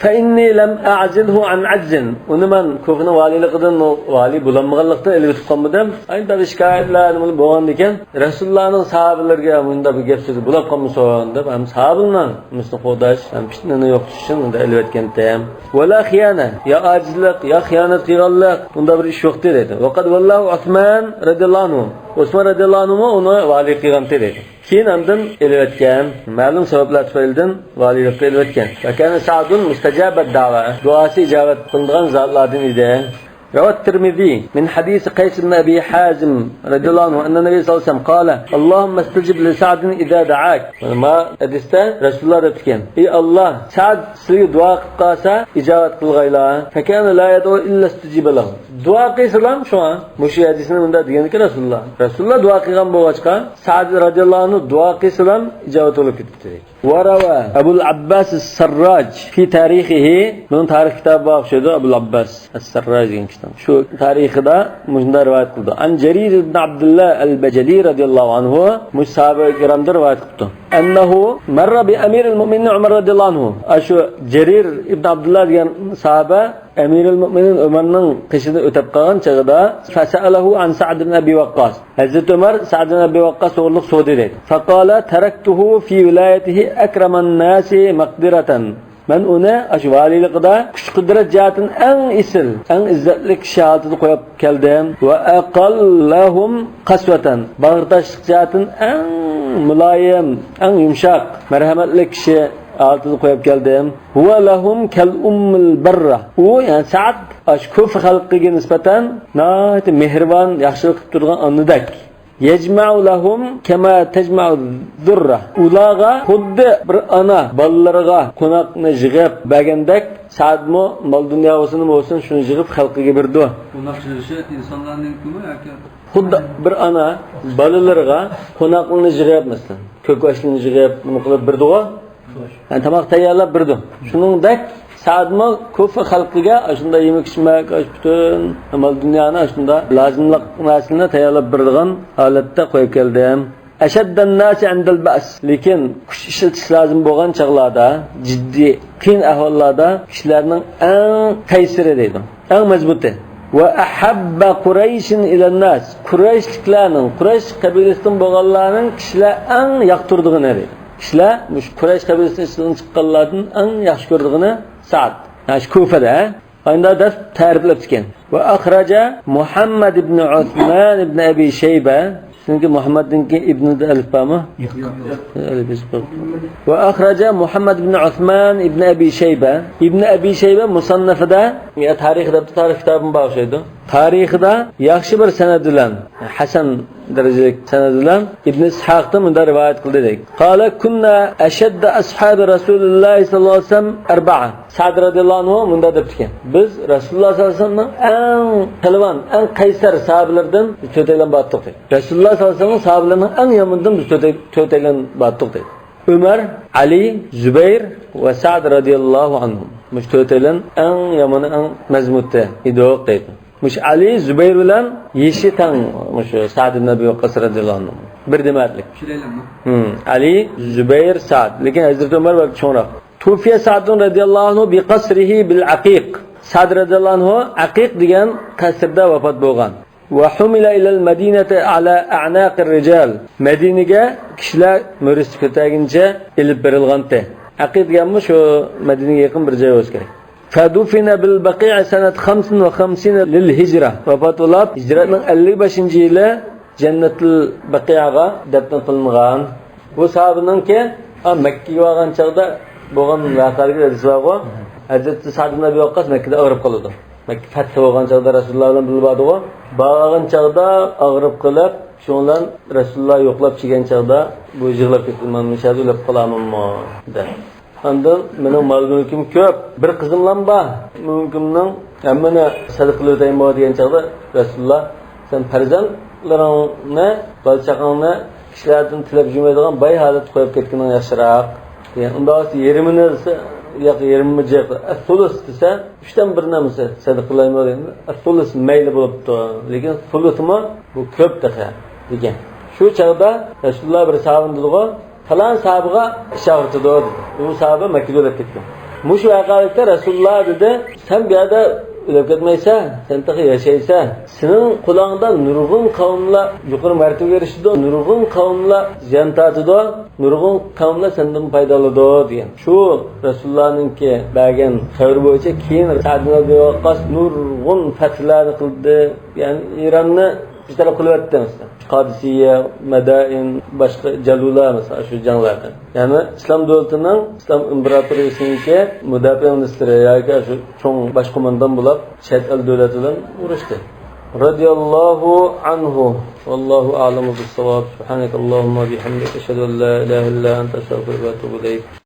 فەئىننى لەم ئەئزىلھۇ ئەن ئەجزىن. ئۇنى مەن كۇفىنىڭ ۋالىيلىقىدىن، ۋالىي بولالمىغانلىقتىن ئېلىۋېتىپ قالمىدىم. ئاينى بەزى شىكايەتلەر نېمىلا بولغاندىكىن، رەسۇلۇللانىڭ ساھابىلىرىگە مۇنداق بىر گەپ سۆزى بولاپ قالمىسۇن دەپ، ھەم ساھابىلارنىڭ نېمىسىنى قوغداش، ھەم پىتنىنى يوقىتىش ئۈچۈن مۇنداق ئېلىۋەتكەنتىم. ۋەلا خىيانە، يا ئاجىزلىق، يا خىيانەت قىلغانلىق، بۇنداق بىر ئىش يوقتى دەيدۇ. ۋەقەد ۋەللاھۇ ئۇسمان رەزىياللاھۇ ئەنھۇ. ئۇسمان رەزىياللاھۇ ئەنھۇمۇ ئۇنى ۋالىي قىلغانتى دەيدۇ. كېيىن ئاندىن ئېلىۋەتكەن، مەلۇم سەۋەبلەر تۈپەيلىدىن ۋالىيلىققا ئېلىۋەتكەن. ۋەكانە سەئدۇن مۇستەجابەت دەئۋا، دۇئاسى ئىجابەت قىلىنىدىغان زاتلاردىن ئىدى. رەۋەت تىرمىزى مىن ھەدىسى قەيس ئىبن ئەبى ھازىم رەزىياللاھۇ ئەنھۇ ئەننە نەبىي سەللەللاھۇ ئەلەيھى ۋەسەللەم قالە، ئاللاھۇممە ئىستەجىب لىسەئدىن ئىزا دەئاك. ما ھەدىستە رەسۇلۇللا دەپتىكەن، ئى ئاللا، سەئد سىلىگە دۇئا قىلىپ قالسا، ئىجابەت قىلغايلا. فەكانە لا يەدئۇ ئىللا ئىستۇجىبە لەھۇ. دۇئا قىلسىلا شۇڭا، مۇشۇ ھەدىسنى مۇنداق دېگەنىكەن رەسۇلۇللا. رەسۇلۇللا دۇئا قىلغان بولغاچقا، سەئد رەزىياللاھۇ ئەنھۇ دۇئا قىلسىلا ئىجابەت بولۇپ كېتىپتۇ. وروى أبو العباس السراج في تاريخه، بۇنىڭ تارىخ كىتابى بار ئوخشايدۇ، ئەبۇل ئابباس ئەس-سەرراج دېگەن كىتاب. شۇ تارىخىدا مۇشۇنداق رىۋايەت قىلىدۇ. عن جرير بن عبد الله البجلي رضي الله عنه، مۇشۇ ساھابە كىرامدىن رىۋايەت قىپتۇ. أنه مر بأمير المؤمنين عمر رضي الله عنه. ئاشۇ جەرىر ئىبن ئابدۇللا دېگەن ساھابە ئەمىرۇل مۇئمىنىن ئۆمەرنىڭ قېشىدىن ئۆتۈپ قالغان چېغىدا، فسأله عن سعد بن أبي وقاص. ھەزرىتى ئۆمەر سەئد ئىبن ئەبى ۋەققاس توغرىلىق سورىدى دەيدۇ. فقال تركته في ولايته أكرم الناس مقدرة. مەن ئۇنى ئاشۇ ۋالىيلىقىدا كۈچ-قۇدرەت جەھەتتىن ئەڭ ئېسىل، ئەڭ ئىززەتلىك كىشى ھالىتىدە قويۇپ كەلدىم. وأقلهم قسوة. باغرى تاشلىق جەھەتتىن ئەڭ مۇلايىم، ئەڭ يۇمشاق، مەرھەمەتلىك كىشى ھالىتىدە قويۇپ كەلدىم. هو لهم كالأم البرة. ئۇ، يەنى سەئد، ئاشۇ كۇفا خەلقىگە نىسبەتەن ناھايىتى مېھرىبان، ياخشىلىق قىلىپ تۇرىدىغان ئانىدەك. يجمع لهم كما تجمع الذرة. ئۇلارغا خۇددى بىر ئانا بالىلىرىغا قوناقنى يىغىپ بەرگەندەك، سەئدمۇ مال-دۇنيا بولسۇن، نېمە بولسۇن، شۇنى يىغىپ خەلقىگە بېرىدۇ. قوناق يىغىشى ئىنسانلارنىڭكىمۇ ياكى؟ خۇددى بىر ئانا بالىلىرىغا قوناقلىرىنى يىغىپ، مەسىلەن، كۆكباشلىرىنى يىغىپ، نېمە قىلىپ بېرىدىغۇ؟ يەنى تاماق تەييارلاپ بېرىدۇ. شۇنىڭدەك سەئدمۇ كۇفا خەلقىگە ئاشۇنداق يېمەك-ئىچمەك، ئاشۇ پۈتۈن مال-دۇنيانى ئاشۇنداق لازىملىق نەرسىلەرنى تەييارلاپ بېرىدىغان ھالەتتە قويۇپ كەلدىم. أشد الناس عند البأس. لېكىن كۈچ ئىشلىتىش لازىم بولغان چاغلاردا، جىددىي، قىيىن ئەھۋاللاردا كىشىلەرنىڭ ئەڭ قەيسىرى دەيدۇ. ئەڭ مەزمۇتى. وأحب قريش إلى الناس. قۇرەيشلىكلەرنىڭ، قۇرەيش قەبىلىسىدىن بولغانلارنىڭ كىشىلەر ئەڭ ياقتۇرىدىغىنى دەيدۇ. كىشىلەر مۇشۇ قۇرەيش قەبىلىسىدىن چىققانلاردىن ئەڭ ياخشى كۆرىدىغىنى سەئد. ھە، شۇ كۇفەدە، ھە؟ ئانداق دەپ تەرىپلەپتىكەن. وأخرج محمد بن عثمان بن أبي شيبة. سىزنىڭكى مۇھەممەدنىڭكى ئىبنىدا ئەلىف بارمۇ؟ يوق. ئەلىف يېزىپ قويۇڭ. وأخرج محمد بن عثمان بن أبي شيبة. ئىبنى ئەبى شەيبە مۇسەننەفىدە، يا تارىخ دەپتۇ، تارىخ كىتابىمۇ بار ئوخشايدۇ. تارىخىدا ياخشى بىر سەنەد بىلەن، ھەسەن دەرىجىلىك سەنەد بىلەن ئىبنى ئىسھاقتىن مۇنداق رىۋايەت قىلدى دەيدۇ. قال كنا أشد أصحاب رسول الله صلى الله عليه وسلم أربعة. سەئد رەزىياللاھۇ ئەنھۇ مۇنداق دەپتىكەن: بىز رەسۇلۇللاھ سەللەللاھۇ ئەلەيھى ۋەسەللەمنىڭ ئەڭ پەلۋان، ئەڭ قەيسەر ساھابىلىرىدىن بىز تۆتەيلەن بارتۇق دەيدۇ. رەسۇلۇللاھ سەللەللاھۇ ئەلەيھى ۋەسەللەمنىڭ ساھابىلىرىنىڭ ئەڭ يامىنىدىن بىز تۆتەي-، تۆتەيلەن بارتۇق دەيدۇ. ئۆمەر، ئەلى، زۇبەير ۋە سەئد رەزىياللاھۇ ئەنھۇم. مۇشۇ تۆتەيلەن ئەڭ يامىنى، ئەڭ مەزمۇتى ئىدۇق دەيدۇ. مۇشۇ ئەلى، زۇبەير بىلەن يېشى تەڭ مۇشۇ سەئد ئىبن ئەبى ۋەققاس رەزىياللاھۇ ئەنھۇ. بىر دېمەتلىك. ئۈچەيلەنمۇ؟ ھىم، ئەلى، زۇبەير، سەئد. لېكىن ھەزرىتى ئۆمەر بەك چوڭراق. توفىيە سەئدۇن رەزىياللاھۇ ئەنھۇ بى قەسرىھى بىل ئەقىق. سەئد رەزىياللاھۇ ئەنھۇ ئەقىق دېگەن قەسىردە ۋاپات بولغان. وحمل إلى المدينة على أعناق الرجال. مەدىنىگە كىشىلەر مۈرىسى كۆتەرگىنىچە ئېلىپ بېرىلغانتى. ئەقىق دېگەنمۇ شۇ مەدىنىگە يېقىن بىر جاي بولسا كېرەك. فدفن بالبقيع سنة خمس وخمسين للهجرة. ۋاپات بولاپ، ھىجرەتنىڭ ئەللىك بەشىنچى يىلى جەننەتۇل بەقىئغا دەپنە قىلىنغان. بۇ ساھابىنىڭكى، ئا، مەككىگە بارغان چاغدا بولغان ۋەقەلىكى ھەدىسى بارغۇ. ھەزرىتى سەئد ئىبن ئەبى ۋەققاس مەككىدە ئاغرىپ قالىدۇ. مەككە پەتھى بولغان چاغدا رەسۇلۇللاھ بىلەن بىللە باردىغۇ. بارغان چاغدا ئاغرىپ قېلىپ، شۇنىڭ بىلەن رەسۇلۇللاھ يوقلاپ چىققان چاغدا بۇ يىغلاپ كەتتى، مەن مۇشۇ يەردە ئۆلۈپ قالامەنمۇ دەپ. ئاندىن مېنىڭ مال-مۈلكۈم كۆپ، بىر قىزىملام بار، مۇلكۇمنىڭ ھەممىنى سەدىقە قىلىۋېتەيمۇ دېگەن چاغدا رەسۇلۇللاھ، سەن پەرزەنتلىرىڭنى، بالا-چاقاڭنى كىشىلەردىن تىلەپ يۈرمەيدىغان باي ھالەتتە قويۇپ كەتكىنىڭ ياخشىراق دېگەن. ئۇنداق بولسا يېرىمىنى دېسە، ياق، يېرىمىمۇ جىق، ئەس-سۇلۇس دېسە، ئۈچتىن بىرنى مېسە سەدىقە قىلايمۇ دېگەندە، ئەس-سۇلۇس مەيلى بولۇپتۇ، لېكىن سۇلۇسمۇ بۇ كۆپ تېخى دېگەن. شۇ چاغدا رەسۇلۇللاھ بىر ساھابىنى دېدىغۇ، پالان ساھابىغا ئىچ ئاغرىتىدۇ دېدى. ئۇ ساھابە مەككىدە ئۆلۈپ كەتكەن. مۇشۇ ۋەقەلىكتە رەسۇلۇللاھ دېدى، سەن بۇ يەردە ئۆلۈپ كەتمەيسەن، سەن تېخى ياشايسەن. سېنىڭ قولۇڭدا نۇرغۇن قەۋملەر يۇقىرى مەرتىۋىگە ئېرىشىدۇ، نۇرغۇن قەۋملەر زىيان تارتىدۇ، نۇرغۇن قەۋملەر سەندىن پايدىلىنىدۇ دېگەن. شۇ رەسۇلۇللاھنىڭكى بەرگەن خەۋىرى بويىچە كېيىن سەئد ئىبن ئەبى ۋەققاس نۇرغۇن پەتھلەرنى قىلدى. يەنى ئىراننى بىر تەرەپ قىلىۋەتتى مەسىلەن. قادىسىيە، مەدائىن، باشقا جەلۇلە مەسىلەن، شۇ جەڭلەردە. يەنى ئىسلام دۆلىتىنىڭ، ئىسلام ئىمپېراتورىيىسىنىڭكى مۇداپىئە مىنىستىرى ياكى شۇ چوڭ باش قوماندان بولۇپ، چەت ئەل دۆلەت بىلەن ئۇرۇشتى. رەزىياللاھۇ ئەنھۇ. ۋاللاھۇ ئەئلەمۇ بىسساۋاب. سۇبھانەكەللاھۇممە ۋە بىھەمدىك. ئەشھەدۇ ئەن لا ئىلاھە ئىللا ئەنتە. ئەستەغفىرۇكە ۋە ئەتۇبۇ ئىلەيك.